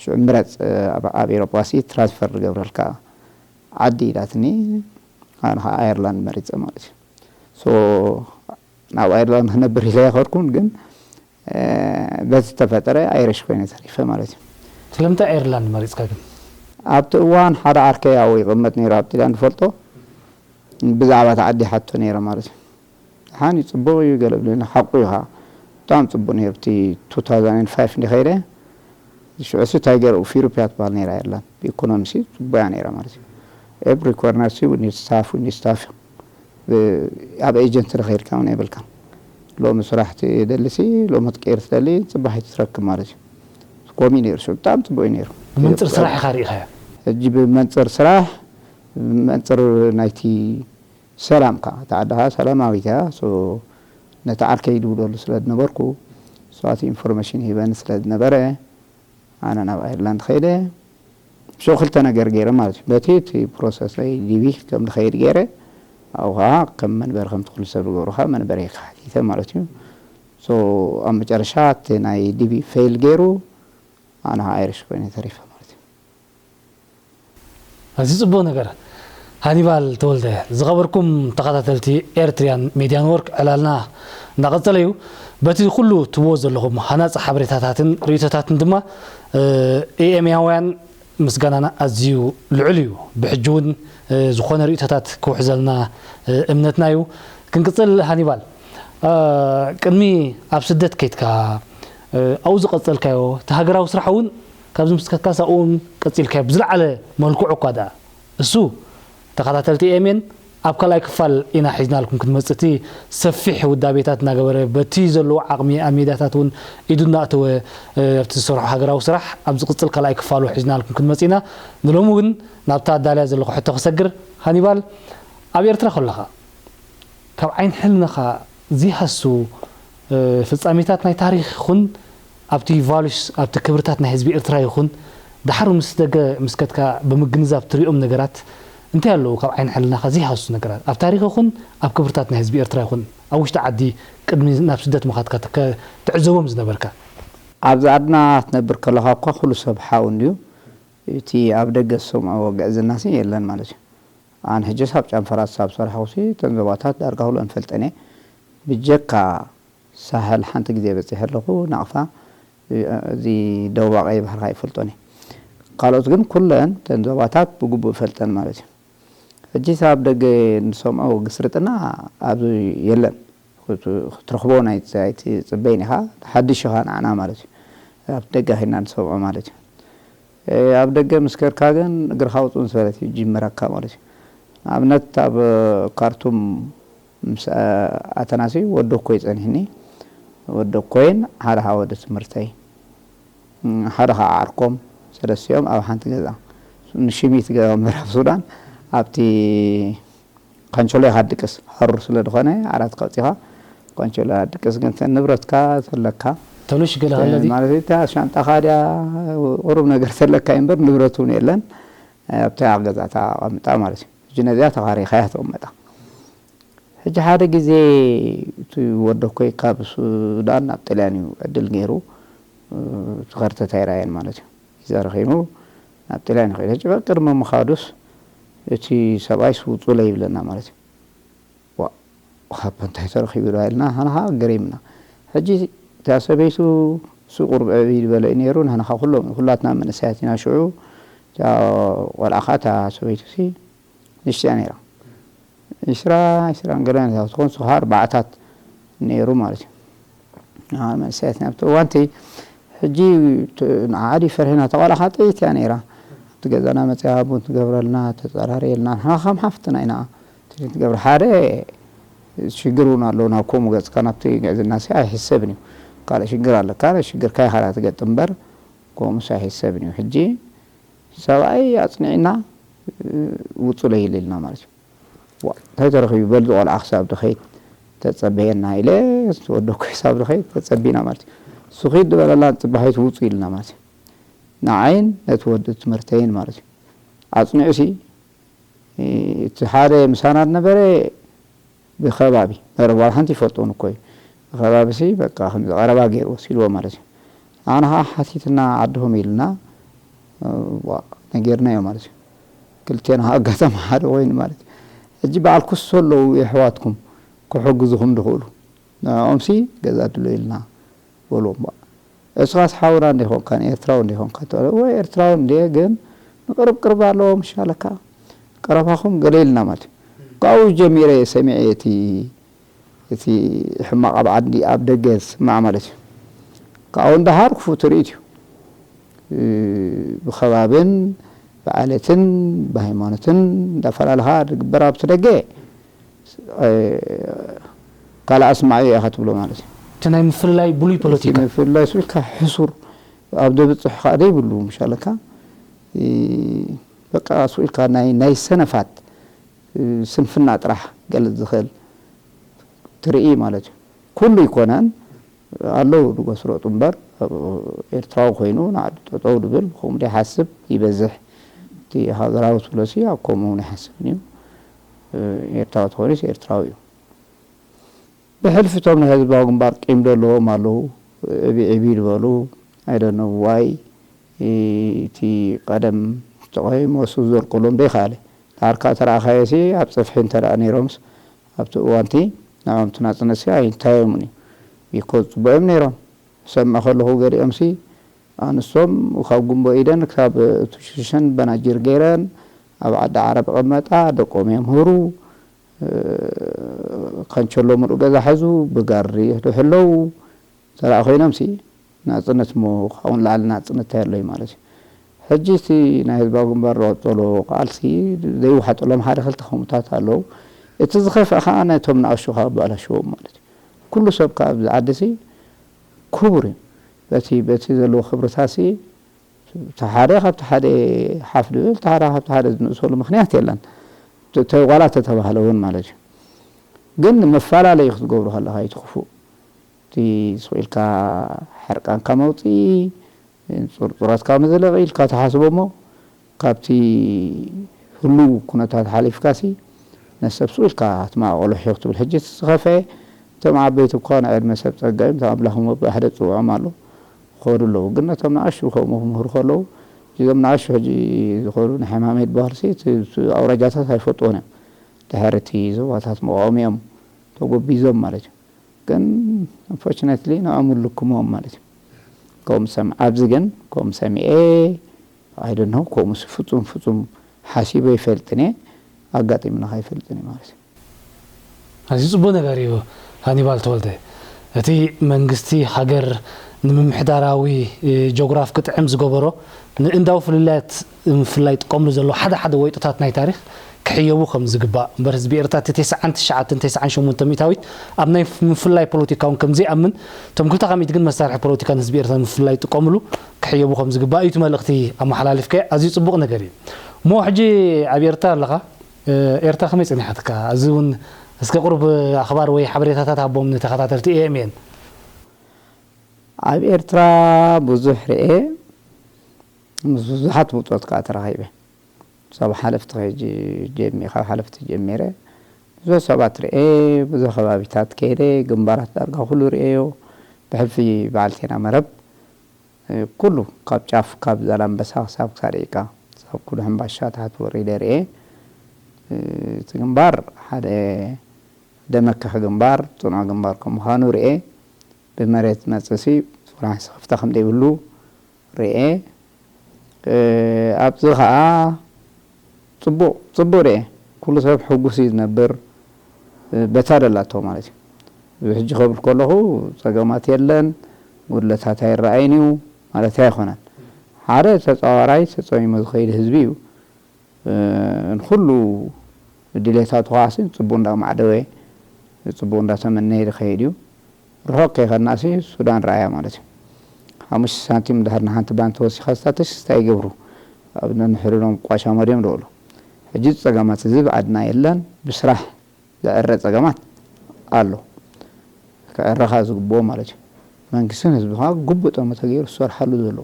ሽዑ ምረጽ፣ ኣብ፣ ኣብ ኤሮጳ ሲ ትራንስፈር ዝገብረልካ ዓዲ ኢላትኒ፣ ኣነ ኸዓ ኣየርላንድ መሪጸ ማለት እዩ። ሶ ናብ ኣየርላንድ ክነብር ኢለ ኣይኸድኩን፣ ግን፣ እ፣ በቲ ዝተፈጠረ ኣይሪሽ ኮይነ ተሪፈ ማለት እዩ። ስለምንታይ ኣየርላንድ መሪጽካ ግን? ኣብቲ እዋን ሓደ ዓርከይ ኣብኡ ይቕመጥ ነይሩ፣ ኣብ ጥልያን ዝፈልጦ፣ ብዛዕባ እቲ ዓዲ ይሓቶ ነይረ ማለት እዩ። ደሓን እዩ፣ ጽቡቕ እዩ፣ ገለ ብለኒ፣ ሓቁ እዩ ኸዓ። ብጣዕሚ ጽቡቕ ነይሩ፣ እቲ ቱ ታውዘንድ ኤንድ ፋይቭ እንዲ ኸይደ፣ ሽዑ ሲ ታይገር ኦፍ ኢሮፕ እያ ትበሃል ነይራ ኣየርላንድ። ብኢኮኖሚ ሲ ጽቡቕ እያ ነይራ ማለት እዩ። ኤቭሪ ኮርነር ሲ ዊ ኒድ ስታፍ፣ ዊ ኒድ ስታፍ። ብ-፣ ኣብ ኤጀንት ዶ ኸይድካ እውን የብልካን። ሎሚ ስራሕ ትደሊ ሲ፣ ሎሚ ክትቅይር ትደሊ፣ ጽባሕ ኣይትትረክብ ማለት እዩ። ከምኡ እዩ ነይሩ ሽዑ፣ ብጣዕሚ ጽቡቕ እዩ ነይሩ። ብመንጽር ስራሕ ኢኻ ርኢኻዮ? ሕጂ ብመንጽር ስራሕ፣ ብመንጽር ናይቲ ሰላም ከኣ፣ እታ ዓዲ ከኣ ሰላማዊት እያ። ሶ፣ ነቲ ዓርከይ ይድውለሉ ስለ ዝነበርኩ፣ እሱ እቲ ኢንፎርሜሽን ይህበኒ ስለ ዝነበረ፣ ኣነ ናብ ኣየርላንድ ከይደ። ሶ፣ ክልተ ነገር ገይረ ማለት እዩ። በቲ እቲ ፕሮሰስ ናይ ዲቪ ከም ዝኸይድ ገይረ፣ ኣብኡ ከኣ ከም መንበሪ፣ ከምቲ ኩሉ ሰብ ዝገብሮ ከኣ መንበሪ ከሓቲተ ማለት እዩ። ሶ፣ ኣብ መጨረሻ እቲ ናይ ዲቪ ፌል ገይሩ፣ ኣነ ከኣ ኣይሪሽ ኮይነ ተሪፈ ማለት እዩ። ኣዝዩ ጽቡቕ ነገር። ሃኒባል ተወልደ፣ ዝኸበርኩም ተኸታተልቲ ኤርትርያን ሜድያ ኔትወርክ፣ ዕላልና እንዳቐጸለ እዩ። በቲ ኩሉ ትብዎ ዘለኹም ሃናጺ ሓበሬታታትን ርእይቶታትን ድማ፣ እ፣ ኤኤምያውያን ምስጋናና ኣዝዩ ልዑል እዩ። ብሕጂ እውን፣ እ፣ ዝኾነ ርእይቶታት ክውሕዘልና፣ እ፣ እምነትና እዩ። ክንቅጽል ሃኒባል፣ እ፣ ቅድሚ ኣብ ስደት ከይድካ፣ እ፣ ኣብኡ ዝቐጸልካዮ እቲ ሃገራዊ ስራሕ እውን ካብዚ ምስ ከድካስ ኣብኡ እውን ቀጺልካዮ ብዝለዓለ መልክዑ እኳ ደኣ። እሱ ተኸታተልቲ ኤሜን ኣብ ካልኣይ ክፋል ኢና ሒዝናልኩም ክንመጽእ፣ እቲ ሰፊሕ ውዳቤታት እናገበረ በቲ ዘለዎ ዓቕሚ ኣብ ሜድያታት እውን ኢዱ እናእተወ፣ እ፣ ኣብቲ ዝሰርሖ ሃገራዊ ስራሕ ኣብ ዝቕጽል ካልኣይ ክፋሉ ሒዝናልኩም ክንመጽእ ኢና። ንሎሚ እውን ናብታ ኣዳልያ ዘለኹ ሕቶ ክሰግር፣ ሃኒባል ኣብ ኤርትራ ከለኻ ካብ ዓይኒ ሕልናኻ ዘይሃሱ፣ እ፣ ፍጻሜታት ናይ ታሪኽ ይኹን ኣብቲ ቫሉስ፣ ኣብቲ ክብርታት ናይ ህዝቢ ኤርትራ ይኹን፣ ደሓር ምስ ደገ ምስ ከድካ ብምግንዛብ ትሪኦም ነገራት እንታይ ኣለዉ? ካብ ዓይኒ ሕልናኻ ዘይሃሱ ነገራት ኣብ ታሪኽ ይኹን ኣብ ክብርታት ናይ ህዝቢ ኤርትራ ይኹን ኣብ ውሽጢ ዓዲ ቅድሚ ናብ ስደት ምኻድካ ትከ-፣ ትዕዘቦም ዝነበርካ? ኣብዚ ዓድና ትነብር ከለኻ እኳ ኩሉ ሰብ ሓው እንድዩ። እቲ ኣብ ደገ ዝሰምዖ ግዕዝናሲ የለን ማለት እዩ። ኣነ ሕጂ ሳብ ጨንፈራት ሳብ ሰራሕኹሲ እተን ዞባታት ዳርጋ ኩለን ፈልጠን እየ። ብጀካ ሳሕል ሓንቲ ግዜ በጺሐ ኣለኹ፣ ናቕፋ፣ እዚ ደቡባዊ ቀይ ባሕሪ ኣይፈልጦን እየ። ካልኦት ግን ኩለን እተን ዞባታት ብግቡእ እፈልጠን ማለት እዩ። ሕጂ ሳብ ደገ ንሰምዖ ግስርጥና ኣብዚ የለን። ክትረኽቦ ኣይትጽበይን ኢኻ። ሓድሽ ኢኻ ንዓና ማለት እዩ። ኣብ ደገ ኸይድና ንሰምዖ ማለት እዩ። ኣብ ደገ ምስ ከድካ ግን እግርኻ ውጹእ ምስ በለት እዩ ጅምረካ ማለት እዩ። ንኣብነት ኣብ ካርቱም ምስ ኣተናሲ ወዲ እኮይ ጸኒሕኒ። ወዲ እኮይን ሓደ ኸዓ ወዲ ትምህርተይ፣ ሓደ ኸዓ ዓርኮም፣ ሰለስቲኦም ኣብ ሓንቲ ገዛ፣ ንሽሚት ገዛ ምዕራብ ሱዳን ኣብቲ ካንቸሎ ኢኻ ድቅስ፣ ሃሩር ስለ ዝኾነ ዓራት ከውጺኻ ካንቸሎ ኢኻ ድቅስ። ግን ንብረትካ ተለካ ተሉሽ ገለ ሃለዚ ማለት እዩ። እታ ሻንጣኻ ድያ ቁሩብ ነገር ተለካ እምበር ንብረት እውን የለን። ኣብታ ገዛ ተቐምጣ ማለት እዩ። ሕጂ ነዚኣ ተኻሪኻያ ተቐመጣ። ሕጂ ሓደ ግዜ እቲ ወደኮይ ካብ ሱዳን ናብ ጥልያን እዩ ዕድል ገይሩ፣ እቲ ከርተት ኣይረኣየን ማለት እዩ። ቪዛ ረኺቡ ናብ ጥልያን ይኸይድ። ሕጂ ቅድሚ ምኻዱስ እቲ ሰብኣይስ ውጹለይ ይብለና ማለት እዩ። ዋ፣ ካብ እንታይ ተረኺቡ ዶ ኢልና ንሕና ኸዓ ገሪምና። ሕጂ እታ ሰበይቱ እሱ ቁሩብ ዕብይ ዝበለ እዩ ነይሩ። ንሕና ኸዓ ኩሎም ኩላትና መንእሰያት ኢና ሽዑ። እታ ቆልዓ ኸዓ እታ ሰበይቱሲ ንእሽተይ እያ ነይራ። ዕስራ፣ ዕስራን ገለን እያ ትኾን፣ ንሱ ኸዓ ኣርባዕታት ነይሩ ማለት እዩ። ንዓ መንእሰያት ኢና ኣብቲ እዋንቲ። ሕጂ ንዓ ድዩ ፈሪሕና፣ እታ ቆልዓ ኸዓ ጥይት እያ ነይራ። ኣብቲ ገዛና መፂኣ ቡን ትገብረልና፣ ተፀራርየልና፣ ንሕና ከም ሓፍትና ኢና ትሪት ትገብር። ሓደ ሽግር እውን ኣሎ፣ ናብ ከምኡ ገፅካ ናብቲ ግዕዝናሲ ኣይሕሰብን እዩ። ካልእ ሽግር ኣለካ፣ ሽግርካ ኢኻ ትገጥም እምበር ከምኡስ ኣይሕሰብን እዩ። ሕጂ ሰብኣይ ኣፅኒዕና ውፁለይ ኢልና ማለት እዩ። ዋ፣ እንታይ ተረኺቡ? በል፣ እዚ ቆልዓ ክሳብ ድኸይድ ተጸበየና ኢለ፣ ወደኮይ ክሳብ ድኸይድ ተጸቢና ማለት እዩ። እሱ ኺድ ዝበለላ ጽባሒት ውጹ ኢልና ማለት እዩ። ንዓይን ነቲ ወዲ ትምህርተይን ማለት እዩ። ኣጽኒዑሲ፣ እቲ ሓደ ምሳና ዝነበረ ብኸባቢ፣ መረብ ዋላ ሓንቲ ይፈልጦን እኮ እዩ። ብኸባቢሲ በቃ ከምዚ ቀረባ ገይሩ ወሲድዎ ማለት እዩ። ኣነ ኸዓ ሓቲትና ዓድኹም ኢልና፣ ዋ፣ ነጊርናዮ ማለት እዩ። ክልቴና ኣጋጣሚ ሓደ ኮይኑ ማለት እዩ። ሕጂ በዓል ኩሶ ኣለዉ የሕዋትኩም ክሕግዙኹም ዝኽእሉ። ንዕኦምሲ ገዛ ድሎ ኢልና በልዎም። እስኻስ ሓውና እንዲኾንካን ኤርትራዊ እንዲኾንካ ተባለ። ወይ ኤርትራዊ እንድየ ግን ንቅርብ ቅርብ ኣለዎም ይሻለካ። ቀረባኹም ገለ ኢልና ማለት እዩ። ካብኡ ጀሚረ እየ ሰሚዐ እቲ እቲ ሕማቕ ኣብ ዓዲ ኣብ ደገ ዝስማዕ ማለት እዩ። ካብኡ እንዳሃር ክፉእ ትርኢት እዩ። ብኸባብን ብዓለትን ብሃይማኖትን እንዳፈላለኻ ዝግበር ኣብቲ ደገ ካልእ ኣስማዕዮ ኢኻ ትብሎ ማለት እዩ። እቲ ናይ ምፍልላይ ብሉይ ፖለቲካ ምፍልላይ ስብልካ ሕሱር ኣብ ደብፅሕ ከዓ ደይብሉ ምሻለካ በቃ ስኢልካ ናይ ሰነፋት ስንፍና ጥራሕ ክገልፅ ዝኽእል ትርኢ ማለት እዩ። ኩሉ ኣይኮነን ኣለዉ ዝገስረጡ እምበር ኤርትራዊ ኮይኑ ንዓዱ ጠጠው ዝብል ብከምኡ ዘይሓስብ ይበዝሕ። እቲ ሃገራዊ ትብሎሲ ኣብ ከምኡ እውን ኣይሓስብን እዩ። ኤርትራዊ ተኾይኑስ ኤርትራዊ እዩ። ብሕልፊ እቶም ናይ ህዝባዊ ግንባር ቂም ዘለዎም ኣለዉ። ዕቢ ዕቢ ዝበሉ I don't know why እቲ ቀደም ተቆይሞ እሱ ዘርቅሎም ዘይከኣለ ዳርካ ተረኣኻዮሲ ኣብ ጽፍሒ እንተ ደኣ ነይሮምስ ኣብቲ እዋንቲ ንዕኦም እቲ ናጽነትሲ ኣይንታዮምን እዩ። ቢኮዝ ጽቡቕ እዮም ነይሮም። ሰምዕ ከለኹ ገሊኦምሲ ኣንስቶም ካብ ጉንቦ ኢደን ክሳብ ቱሽሽን በናጅር ገይረን ኣብ ዓዲ ዓረብ ይቕመጣ፣ ደቆም የምህሩ፣ ከንቸሎ ምሉእ ገዛ ሐዙ ብጋሪ ይሕለዉ ተደኣ ኮይኖምሲ ናፅነት እሞ ካብኡ ንላዕሊ ናፅነት እንታይ ኣሎ እዩ ማለት እዩ። ሕጂ እቲ ናይ ህዝባዊ ግንባር ዝቐፀሎ ቃልሲ ዘይወሓጠሎም ሓደ ክልተ ከምኡታት ኣለዉ። እቲ ዝኸፍአ ከዓ ነቶም ንኣሽቱ ካብ ኣባላሽዎም ማለት እዩ። ኩሉ ሰብ ከዓ ኣብዚ ዓዲ ሲ ክቡር እዩ። በቲ በቲ ዘለዎ ክብርታሲ እቲ ሓደ ካብቲ ሓደ ሓፍ ድብል እቲ ሓደ ካብቲ ሓደ ዝንእሰሉ ምኽንያት የለን። ዋላ ተተባህለ እውን ማለት እዩ። ግን መፈላለዩ ክትገብሩ ከለኻ እዩ እቲ ክፉእ። እቲ ስቕ ኢልካ ሕርቃንካ መውፅኢ፣ ፁርፁራትካ መዝለቒ ኢልካ ትሓስቦ እሞ ካብቲ ህሉው ኩነታት ሓሊፍካሲ ነሰብ ስቕ ኢልካ ትማቐሎ ሒኽ ትብል። ሕጂ እቲ ዝኸፈአ እቶም ዓበይቲ እኳ ንዕድመ ሰብ ፀጋ እዮም፣ እቶም ኣምላኽ እሞ ብሓደ ፅውዖም ኣሎ ክኸዱ ኣለዉ። ግን ነቶም ንኣሽቱ ከምኡ ክምህሩ ከለዉ እዞም ንኣሽቱ ሕጂ ዝኾኑ ንሕማመይ ዝበሃሉ ሲ እቲ ኣውራጃታት ኣይፈልጥዎን እዮም። ድሕሪ እቲ ዞባታት መቋቋሚኦም ተጎቢዞም ማለት እዩ። ግን unfortunately ንዕኦም ልክምዎም ማለት እዩ። ከምኡ ሰም ኣብዚ ግን ከምኡ ሰሚኤ ኣይደንሆ ከምኡ ፍጹም ፍጹም ሓሲበ ይፈልጥን እየ። ኣጋጢምና ከይፈልጥን እዩ ማለት እዩ። ኣዝዩ ጽቡቕ ነገር እዩ። ሃኒባል ተወልደ፣ እቲ መንግስቲ ሃገር ንምምሕዳራዊ ጆግራፍ ክጥዕም ዝገበሮ ንእንዳዊ ፍልልያት ምፍላይ ጥቀምሉ ዘሎ ሓደ ሓደ ወይጦታት ናይ ታሪኽ ክሕየቡ ከም ዝግባእ እምበር ህዝቢ ኤርትራ እቲ ተስዓን ትሽዓተን ተስዓን ሸሞንተ ሚእታዊት ኣብ ናይ ምፍላይ ፖለቲካ እውን ከም ዘይኣምን እቶም ክልተ ሚእቲ ግን መሳርሒ ፖለቲካ ንህዝቢ ኤርትራ ንምፍላይ ጥቀምሉ ክሕየቡ ከም ዝግባእ እዩ እቲ መልእኽቲ ኣመሓላሊፍካዮ። ኣዝዩ ጽቡቕ ነገር እዩ። እሞ ሕጂ ኣብ ኤርትራ ኣለኻ። ኤርትራ ከመይ ጸኒሓትካ? እዚ እውን እስከ ቁሩብ ኣኽባር ወይ ሓበሬታታት ሃቦም ንተኸታተልቲ ኤ ኤም ኤን። ኣብ ኤርትራ ብዙሕ ርኤ ምስ ብዙሓት ብጾት ከኣ ተራኺበ። ካብ ሓለፍቲ ከይጂ ጀሚ ካብ ሓለፍቲ ጀሚረ ብዙሕ ሰባት ርኤ፣ ብዙሕ ከባቢታት ከይደ፣ ግንባራት ዳርጋ ኩሉ ርኤዮ። ብሕልፊ በዓልቴና መረብ ኩሉ ካብ ጫፍ ካብ ዛላምበሳ ክሳብ ክሳድ ዒቃ ክሳብ ኩሉ ሕምባሻ ታሕቲ ወሪደ ርኤ። እቲ ግንባር ሓደ ደመክሕ ግንባር ጽኑዕ ግንባር ከም ምዃኑ ርኤ። ብመሬት መጽሲ ፍራንስ ክፍታ ከም ዘይብሉ ርኤ። ኣብዚ ኸኣ ጽቡቕ ጽቡቕ ርኤ። ኩሉ ሰብ ሕጉስ እዩ ዝነብር። በታ ደላቶ ማለት እዩ። እዚ ሕጂ ከብል ከለኹ ጸገማት የለን፣ ጉድለታት ኣይረኣይን እዩ ማለት ኣይኮነን። ሓደ ተጻዋራይ ተጸሚሙ ዝኸይድ ህዝቢ እዩ። ንኹሉ ድሌታቱ ከዓሲ ጽቡቕ እንዳማዕደወ ጽቡቕ እንዳተመነየ ዝኸይድ እዩ። ርሑቕ ከይኸድናሲ ሱዳን ረኣያ ማለት እዩ። ሓሙሽተ ሳንቲም እንድሕር ንሓንቲ ባንክ ተወሲኻ ስታትስቲክስ እንታይ ይገብሩ? ኣብ ነንሕድኖም ቋሻ መድዮም ደውሉ። ሕጂ ጸገማት እዚ ኣብ ዓድና የለን። ብስራሕ ዝዕረ ጸገማት ኣሎ። ክዕረ ከኣ ዝግብኦ ማለት እዩ። መንግስትን ህዝቢ ከኣ ግቡእ ጠመተ ገይሩ ዝሰርሓሉ ዘሎ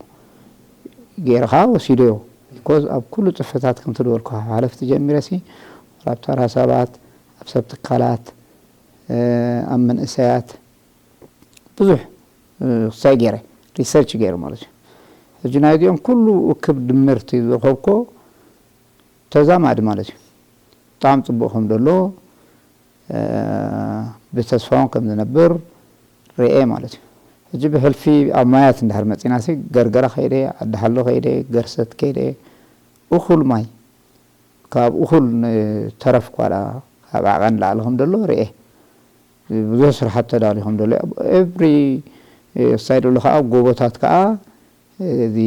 ገይሩ ከኣ ወሲዶዮ። ቢኮዝ ኣብ ኩሉ ጽፍሕታት ከምቲ ዝበልኩ ካብ ሓለፍቲ ጀሚረሲ ኣብ ተራ ሰባት ኣብ ሰብ ትካላት ኣብ መንእሰያት ብዙሕ ክሳይ ገይረ ሪሰርች ገይረ ማለት እዩ። ሕጂ ናይዚኦም ኩሉ እክብ ድምርቲ ዝረኸብኮ ተዛማዲ ማለት እዩ። ብጣዕሚ ጽቡቕ ከም ዘሎ ብተስፋውን ከም ዝነብር ርኤ ማለት እዩ። ሕጂ ብሕልፊ ኣብ ማያት እንድሕር መጺናሲ ገርገራ ከይደ፣ ዓዲ ሓሎ ከይደ፣ ገርሰት ከይደ፣ እኹል ማይ ካብ እኹል ንተረፍ ኳላ ካብ ዓቐን ላዕሊ ከም ዘሎ ርኤ። ብዙሕ ስራሓት ተዳልዩ ከም ዘሎ ኤቭሪ ሳይድ ኣሎ ከዓ ጎቦታት ከዓ እዚ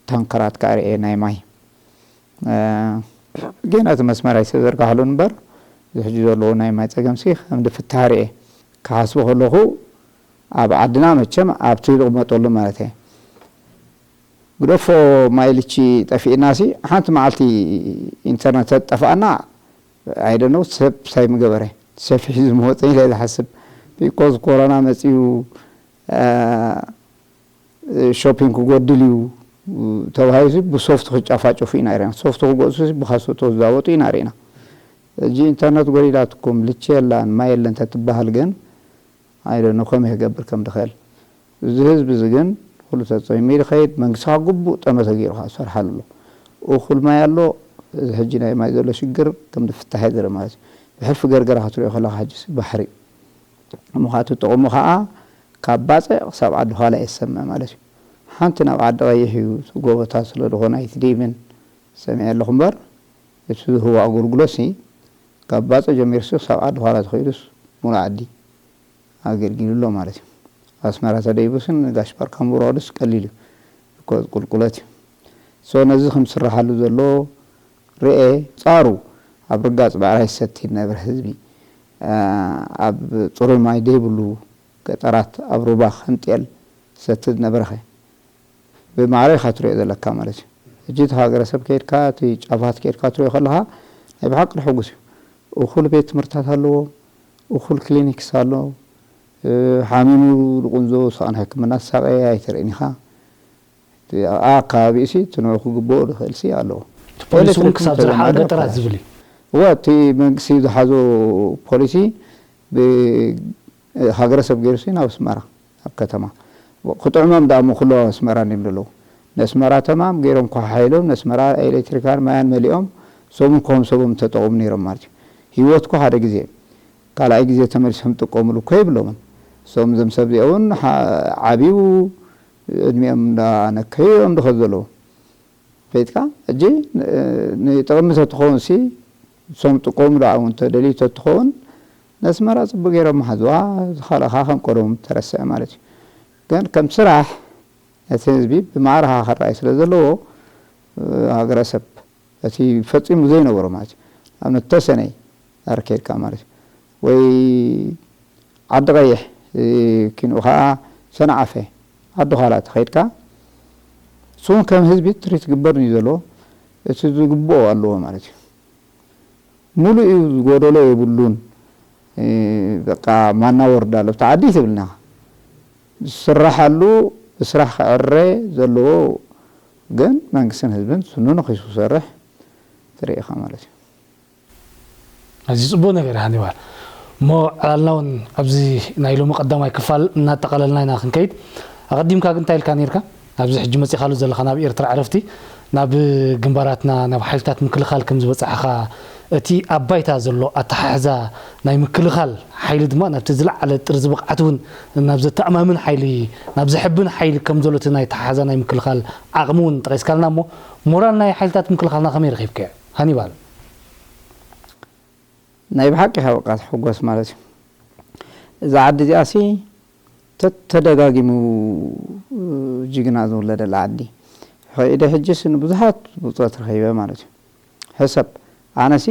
ታንከራት ከዓ ርኤ ናይ ማይ ግን እቲ መስመር ኣይተዘርጋሕሉን እምበር እዚ ሕጂ ዘለዎ ናይ ማይ ፀገምሲ ከም ዝፍታሕ ርኤ ክሓስቡ ከለኹ ኣብ ዓድና መቸም ኣብቲ ዝቕመጠሉ ማለት እየ ግደፎ ማይ ልቺ ጠፊእናሲ ሓንቲ መዓልቲ ኢንተርነት ተጠፍኣና ኣይደነው ሰብ ሳይ ምገበረ ሰፊሕ ዝመወፀ ኢለ ዝሓስብ ቢኮዝ ኮሮና መፅኡ ሾፒንግ ክጎድል እዩ ተባሂሉ ብሶፍት ክጫፋጨፉ ኢና ርና ሶፍት ክገሱ ብካሶቶ ዝዛወጡ ኢና ርኢና እጂ ኢንተርነት ጎዲላትኩም ልቺ የላን ማይ የለን ተትበሃል ግን ኣይደነ ከመይ ክገብር ከም ድኽእል እዚ ህዝቢ እዚ ግን ኩሉ ተፀሚሙ ይኸይድ መንግስቲ ግቡእ ጠመተ ገይሩ ከዓ ዝሰርሓሉ ኣሎ እኹል ማይ ኣሎ እዚ ሕጂ ናይ ማይ ዘሎ ሽግር ከም ዝፍታሕ የድረ ማለት እዩ ብሕልፊ ገርገራ ክትሪኦ ከለካ ሕጂ ባሕሪ እዩ እሞ ከዓ እቲ ጥቕሙ ከዓ ካብ ባፅዕ ክሳብ ዓዲ ኋላ እየ ዝሰምዕ ማለት እዩ ሓንቲ ናብ ዓዲ ቀይሕ እዩ እቲ ጎቦታት ስለ ዝኾነ ኣይትድይብን ሰሚዐ ኣለኹ እምበር እቲ ዝህቦ ኣገልግሎት ሲ ካብ ባፅዕ ጀሚሩ ሲ ክሳብ ዓዲ ኋላ ተኸይዱስ ሙሉእ ዓዲ ኣገልጊሉ ኣሎ ማለት እዩ ኣስመራ ተደይቡስን ጋሽ ባርካ ምውራዱስ ቀሊል እዩ ቁልቁለት እዩ so ነዚ ከም ዝስራሓሉ ዘሎ ርኤ ፃሩ ኣብ ርጋፅ ባዕራይ ዝሰቲ ዝነበረ ህዝቢ ኣብ ፅሩይ ማይ ዘይብሉ ገጠራት ኣብ ሩባ ከም ጤል ዝሰቲ ዝነበረኸ ብማዕረ ኢኻ ትሪኦ ዘለካ ማለት እዩ ሕጂ እቲ ሃገረሰብ ከይድካ እቲ ጫፋት ከይድካ ትሪኦ ከለካ ናይ ብሓቂ ሕጉስ እዩ እኹል ቤት ትምህርታት ኣለዎ እኹል ክሊኒክስ ኣሎ ሓሚሙ ዝቁንዞ ሰኣን ሕክምና ዝሳቀየ ኣይትርእን ኢኻ ኣከባቢኡ ሲ እቲ ንዑ ክግብኦ ዝኽእል ሲ ኣለዎ እቲ ፖሊሲ እውን ክሳብ ዝረሓቕ ገጠራት ዝብል እዩ እወ እቲ መንግስቲ ዝሓዞ ፖሊሲ ብሃገረሰብ ገይሩ ሲ ናብ ኣስመራ ኣብ ከተማ ክጥዕሞም ደኣ እሞ ኩሎ ኣስመራ እንዲም ዘለዉ ነስመራ ተማም ገይሮም ኮሓሒሎም፣ ነስመራ ኤሌክትሪካን ማያን መሊኦም፣ ሰሙን ኮም ሰቦም ተጠቕሙ ነይሮም ማለት እዩ። ህይወትኮ ሓደ ግዜ፣ ካልኣይ ግዜ ተመሊሶም ጥቀሙሉ እኮ የብሎምን። እሶም እዞም ሰብ እዚኦም እውን ሓ-፣ ዓብዩ ዕድሚኦም እንዳነከዩ እዮም ድኸዱ ዘለዉ። ፈይጥካ፣ ሕጂ ን-፣ ንጥቕሚ ተትኸውን ሲ፣ እሶም ጥቀሙሉ ኣብኡ እንተደልዩ ተትኸውን፣ ነስመራ ጽቡቅ ገይሮም መሓዝዋ፣ ዝኻልእኻ ከም ቀደሙ ተረስዐ ማለት እዩ። ግን ከም ስራሕ፣ ነቲ ህዝቢ ብማዕረኻ ክረኣይ ስለ ዘለዎ፣ ሃገረሰብ፣ እቲ ፈጺሙ ዘይነበሮ ማለት እዩ። ኣብነት ተሰነይ ኣርኬድካ ማለት እዩ። ወይ ዓዲ ቀይሕ፣ እ፣ ኪንኡ ኸዓ ሰንዓፈ፣ ዓዲ ዃላ ተኸይድካ፣ እሱ እውን ከም ህዝቢ ትሪት ግበር እዩ ዘለዎ። እቲ ዝግብኦ ኣለዎ ማለት እዩ። ሙሉእ እዩ፣ ዝጎደሎ የብሉን። እ፣ በቃ ማና ወርዳ ኣሎ፣ ኣብቲ ዓዲ ትብልና። ዝስራሓሉ ብስራሕ ክዕረ ዘለዎ ግን መንግስትን ህዝብን ስኑ ነኺሱ ክሰርሕ ትርኢ ኢኻ ማለት እዩ። ኣዝዩ ጽቡቕ ነገር እዩ ሃኒባል። እሞ ዕላልና እውን ኣብዚ ናይ ሎሚ ቀዳማይ ክፋል እናጠቓለልና ኢና ክንከይድ። ኣቐዲምካ ግን እንታይ ኢልካ ነይርካ? ኣብዚ ሕጂ መጺኻሉ ዘለኻ ናብ ኤርትራ ዕረፍቲ፣ ናብ ግንባራትና፣ ናብ ሓይልታት ምክልኻል ከም ዝበጻሕኻ፣ እቲ ኣብ ባይታ ዘሎ ኣተሓሕዛ ናይ ምክልኻል ሓይሊ ድማ ናብቲ ዝለዓለ ጥርዚ ብቕዓት እውን ናብ ዘተኣማምን ሓይሊ፣ ናብ ዘሕብን ሓይሊ ከም ዘሎ እቲ ናይ ኣተሓሕዛ ናይ ምክልኻል ዓቕሚ እውን ጠቒስካልና እሞ፣ ሞራል ናይ ሓይልታት ምክልኻልና ከመይ ረኺብካዮ? ሃኒባል። ናይ ብሓቂ ኢኻ በቃ ትሕጎስ ማለት እዩ። እዛ ዓዲ እዚኣሲ ተተደጋጊሙ ጅግና ዝውለደላ ዓዲ። ከይደ ሕጅስ ንብዙሓት ብጾት ረኺበ ማለት እዩ። ሕሰብ፣ ኣነሲ፣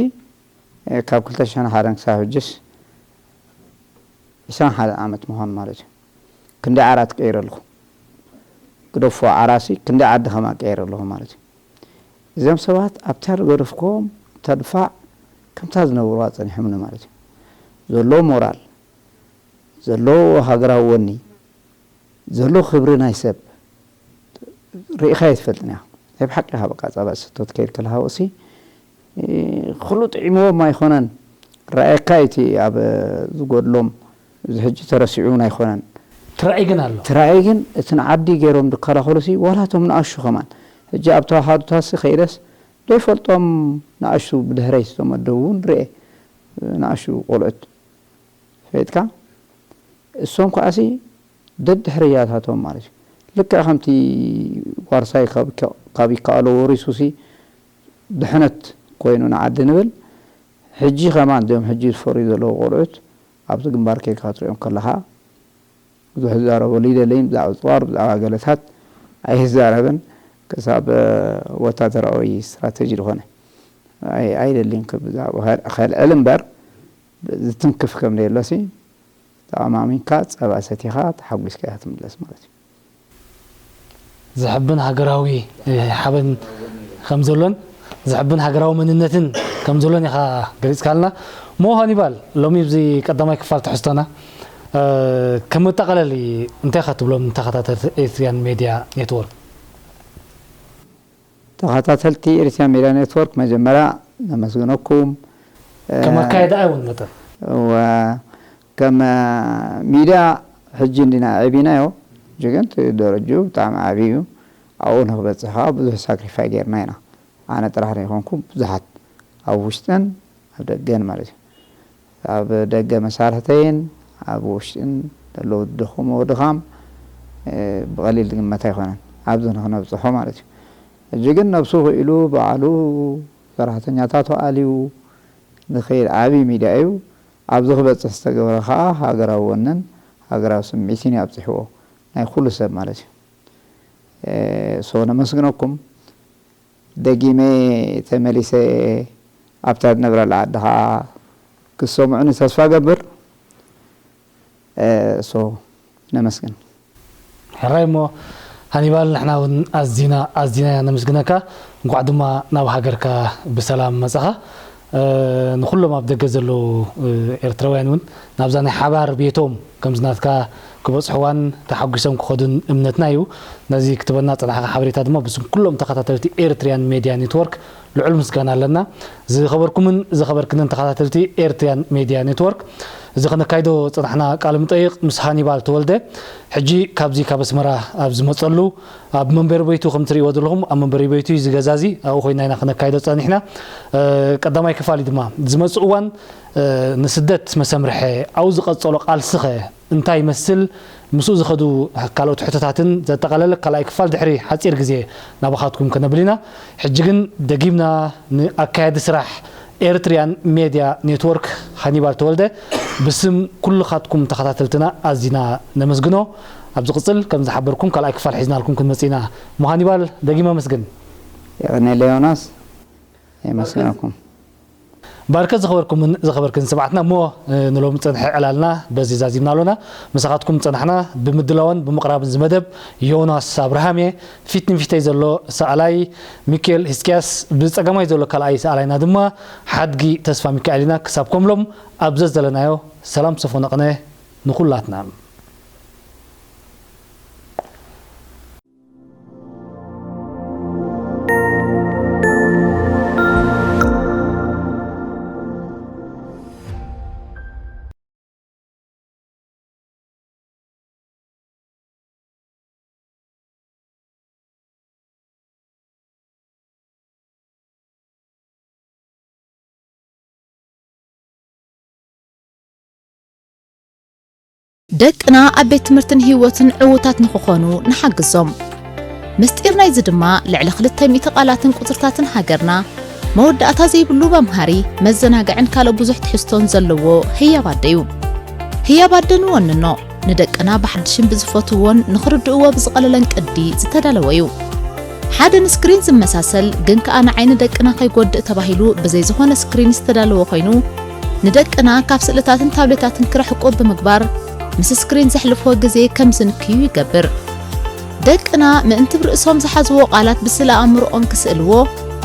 እ፣ ካብ ክልተ ሽሕን ሓደን ክሳብ ሕጅስ ዕስራን ሓደን ዓመት ምዃኑ ማለት እዩ። ክንደይ ዓራት ቀይረ ኣለኹ። ግደፎ ዓራሲ፣ ክንደይ ዓዲ ከማ ቀይረ ኣለኹ ማለት እዩ። እዞም ሰባት ኣብታ ዝገደፍክዎም ተድፋዕ ከምታ ዝነበሩዋ ጸኒሖምኒ ማለት እዩ። ዘሎ ሞራል፣ ዘሎ ሃገራዊ ወኒ፣ ዘሎ ክብሪ ናይ ሰብ ርኢኻ ኣይትፈልጥን ኢኻ። ናይ ብሓቂ ኢኻ በቃ ጸባ ዝስቶ ትከይድ ከለኻ ወሲ፣ እ፣ ኩሉ ጥዒምዎም ኣይኮነን። ረኣየካ እቲ ኣብ ዝጎድሎም እዚ ሕጂ ተረሲዑ እውን ኣይኮነን። ትራእይ ግን ኣሎ። ትራእይ ግን እቲ ንዓዲ ገይሮም ዝከላኸሉ ሲ ዋላ እቶም ንኣሹ ከማን። ሕጂ ኣብ ተዋሃዱታሲ ከይደስ ዘይፈልጦም ንኣሹ ብድሕረይ ዝተመደቡ እውን ርኤ። ንኣሹ ቆልዑት ፈይጥካ እሶም ከኣሲ ደድሕርያታቶም ማለት እዩ። ልክዕ ከምቲ ዋርሳይ ካብ ይከ-፣ ካብ ይከኣሎ ወሪሱሲ ድሕነት ኮይኑ ንዓዲ ንብል። ሕጂ ከማን እዚኦም ሕጂ ዝፈርዩ ዘለዉ ቆልዑት ኣብዚ ግንባር ኬድካ ክትሪኦም ከለኻ ብዙሕ ዝዛረበሉ ይደለይን ብዛዕባ ጸዋር፣ ብዛዕባ ገለታት ኣይዛረብን። ክሳብ ወታደራዊ ስትራተጂ ዝኾነ ኣይ-፣ ኣይደልይን ክብ-፣ ብዛዕባ ከል-፣ ከልዕል እምበር ዝትንክፍ ከም ዘየሎሲ ተኣማሚንካ ጸባ ሰቲኻ ተሓጒስካ ኢኻ ትምለስ ማለት እዩ። ዘሕብን ሃገራዊ፣ እ፣ ሓበን ከም ዘሎን ዘሕብን ሃገራዊ መንነትን ከም ዘሎን ኢኻ ገሊጽካልና። እሞ ሃኒባል፣ ሎሚ ኣብዚ ቀዳማይ ክፋል ትሕዝቶና፣ እ፣ ከም መጠቓለሊ እንታይ ኢኻ ትብሎም ንተኸታተልቲ ኤርትርያን ሜድያ ኔትወርክ? ተኸታተልቲ ኤርትርያን ሜድያ ኔትወርክ መጀመርያ ነመስግነኩም። ከም ኣካይዳ እውን መጠን። እወ፣ ከም ሚድያ ሕጂ እንዲና ኣዕቢናዮ፣ ሕጂ ግን እቲ ደረጅኡ ብጣዕሚ ዓብዪ እዩ። ኣብኡ ንክበፅሕ ከዓ ብዙሕ ሳክሪፋይ ጌርና ኢና። ኣነ ጥራሕ ዘይኮንኩ ብዙሓት ኣብ ውሽጥን ኣብ ደገን ማለት እዩ። ኣብ ደገ መሳርሕተይን ኣብ ውሽጥን ዘለዉ ዝደኸምዎ ድኻም፣ እ፣ ብቐሊል ዝግመት ኣይኮነን። ኣብዚ ንኽነብፅሖ ማለት እዩ። ሕጂ ግን ነብሱ ክኢሉ ባዕሉ ሰራሕተኛታቱ ኣልዩ ዝኸይድ ዓብዪ ሚድያ እዩ። ኣብዚ ክበፅሕ ዝተገብረ ከዓ ሃገራዊ ወንን ሃገራዊ ስምዒትን እዩ ኣብፂሕዎ፣ ናይ ኩሉ ሰብ ማለት እዩ። እ፣ ሶ ነመስግነኩም። ደጊመ ተመሊሰ ኣብታ ዝነብረላ ዓዲ ከዓ ክሰምዑኒ ተስፋ ገብር። እ፣ ሶ ነመስግን። ሕራይ እሞ ሃኒባል፣ ንሕና እውን ኣዚና፣ ኣዚና ኢና ነመስግነካ። እንኳዕ ድማ ናብ ሃገርካ ብሰላም መጻኻ። እ፣ ንኹሎም ኣብ ደገ ዘለዉ፣ እ፣ ኤርትራውያን እውን ናብዛ ናይ ሓባር ቤቶም ከምዚ ናትካ ክበጽሕዋን ተሓጒሶም ክኸዱን እምነትና እዩ። ነዚ ክትበና ጸናሕካ ሓበሬታ ድማ ብስም ኩሎም ተኸታተልቲ ኤርትርያን ሜድያ ኔትወርክ ልዑል ምስጋና ኣለና። ዝኸበርኩምን ዝኸበርክንን ተኸታተልቲ ኤርትሪያን ሜድያ ኔትወርክ፣ እዚ ከነካይዶ ጸናሕና ቃለ መጠይቕ ምስ ሃኒባል ተወልደ፣ ሕጂ ካብዚ ካብ ኣስመራ ኣብ ዝመጸሉ፣ ኣብ መንበሪ ቤቱ ከም ትርእይዎ ዘለኹም፣ ኣብ መንበሪ ቤቱ እዩ እዚ ገዛ እዚ፣ ኣብኡ ኮይና ኢና ከነካይዶ ጸኒሕና። እ፣ ቀዳማይ ክፋል እዩ ድማ ዝመጽእ እዋን፣ እ፣ ንስደት መሰምርሐ፣ ኣብኡ ዝቐጸሎ ቃልስኸ እንታይ ይመስል? ምስኡ ዝኸዱ ካልኦት ሕቶታትን ዘጠቓለለ ካልኣይ ክፋል ድሕሪ ሓጺር ግዜ ናባኻትኩም ከነብል ኢና። ሕጂ ግን ደጊምና ንኣካያዲ ስራሕ ኤርትሪያን ሜድያ ኔትወርክ ሃኒባል ተወልደ ብስም ኩልኻትኩም ተኸታተልትና ኣዚና ነመስግኖ። ኣብ ዝቕጽል ከም ዝሓበርኩም ካልኣይ ክፋል ሒዝናልኩም ክንመጽእ ኢና። እሞ ሃኒባል ደጊመ ኣመስግን። የቐኔለ ዮናስ፣ የመስግነኩም። ባርከ ዝኸበርኩምን ዝኸበርክን ሰማዕትና፣ እሞ፣ እ፣ ንሎሚ ጸንሐ ዕላልና በዚ ዛዚምና ኣሎና። ምሳኻትኩም ጸናሕና። ብምድላውን ብምቕራብን እዚ መደብ ዮናስ ኣብርሃም እየ። ፊት ንፊተይ ዘሎ ሰኣላይ ሚካኤል ህዝቅያስ፣ ብጸጋማይ ዘሎ ካልኣይ ሰኣላይና ድማ ሓድጊ ተስፋ ሚካኤል ኢና። ክሳብ ከምሎም ኣብ ዘዘለናዮ ሰላም ሰፎ ነቕነ ንኹላትና። ደቅና ኣብ ቤት ትምህርትን ህይወትን ዕዉታት ንኽኾኑ ንሓግዞም። ምስጢር ናይዚ ድማ ልዕሊ ክልተ ሚእቲ ቃላትን ቁጽርታትን ሃገርና፣ መወዳእታ ዘይብሉ መምሃሪ፣ መዘናግዕን ካልእ ብዙሕ ትሕዝቶን ዘለዎ ህያብ ኣደ እዩ። ህያብ ኣደ ንወንኖ፣ ንደቅና ብሓድሽን ብዝፈትውዎን ንኽርድእዎ ብዝቐለለን ቅዲ ዝተዳለወ እዩ። ሓደ ንስክሪን ዝመሳሰል ግን ከኣ ንዓይኒ ደቅና ከይጎድእ ተባሂሉ ብዘይ ዝኾነ ስክሪን ዝተዳለወ ኮይኑ፣ ንደቅና ካብ ስእልታትን ታብሌታትን ክርሕቁ ብምግባር፣ ምስ ስክሪን ዘሕልፍዎ ግዜ ከም ዝንክዩ ይገብር። ደቅና ምእንቲ ብርእሶም ዝሓዝዎ ቃላት ብስእለ ኣእምሮኦም ክስእልዎ፣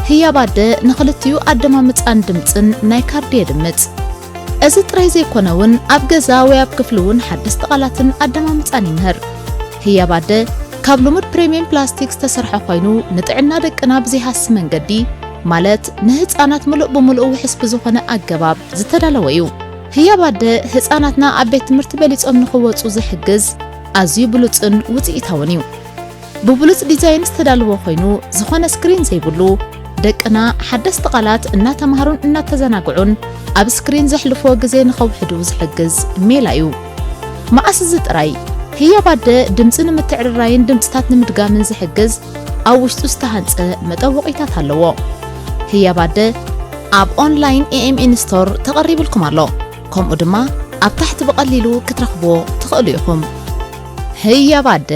ህያብ ኣደ ንኽልቲኡ ኣደማምጻን ድምጽን ናይ ካርዲ የድምጽ። እዚ ጥራይ ዘይኮነ እውን፣ ኣብ ገዛ ወይ ኣብ ክፍሊ እውን ሓደስቲ ቃላትን ኣደማምጻን ይምህር። ህያብ ኣደ ካብ ልሙድ ፕሪምየም ፕላስቲክ ዝተሰርሐ ኮይኑ፣ ንጥዕና ደቅና ብዘይሃሲ መንገዲ፣ ማለት ንህጻናት ምሉእ ብምሉእ ውሑስ ብዝኾነ ኣገባብ ዝተዳለወ እዩ። ህያብ ኣደ ህጻናትና ኣብ ቤት ትምህርቲ በሊጾም ንኽወጹ ዝሕግዝ ኣዝዩ ብሉጽን ውጽኢታውን እዩ። ብብሉጽ ዲዛይን ዝተዳለወ ኮይኑ፣ ዝኾነ ስክሪን ዘይብሉ፣ ደቅና ሓደስቲ ቃላት እናተማሃሩን እናተዘናግዑን ኣብ ስክሪን ዘሕልፍዎ ግዜ ንኸውሕዱ ዝሕግዝ ሜላ እዩ። መዓስ እዚ ጥራይ፣ ህያብ ኣደ ድምጺ ንምትዕርራይን ድምጽታት ንምድጋምን ዝሕግዝ ኣብ ውሽጡ ዝተሃንጸ መጠወቒታት ኣለዎ። ህያብ ኣደ ኣብ ኦንላይን ኤ ኤም ኤን ስቶር ተቐሪብልኩም ኣሎ። ከምኡ ድማ ኣብ ታሕቲ ብቐሊሉ ክትረኽብዎ ትኽእሉ ኢኹም። ህያብ ኣደ።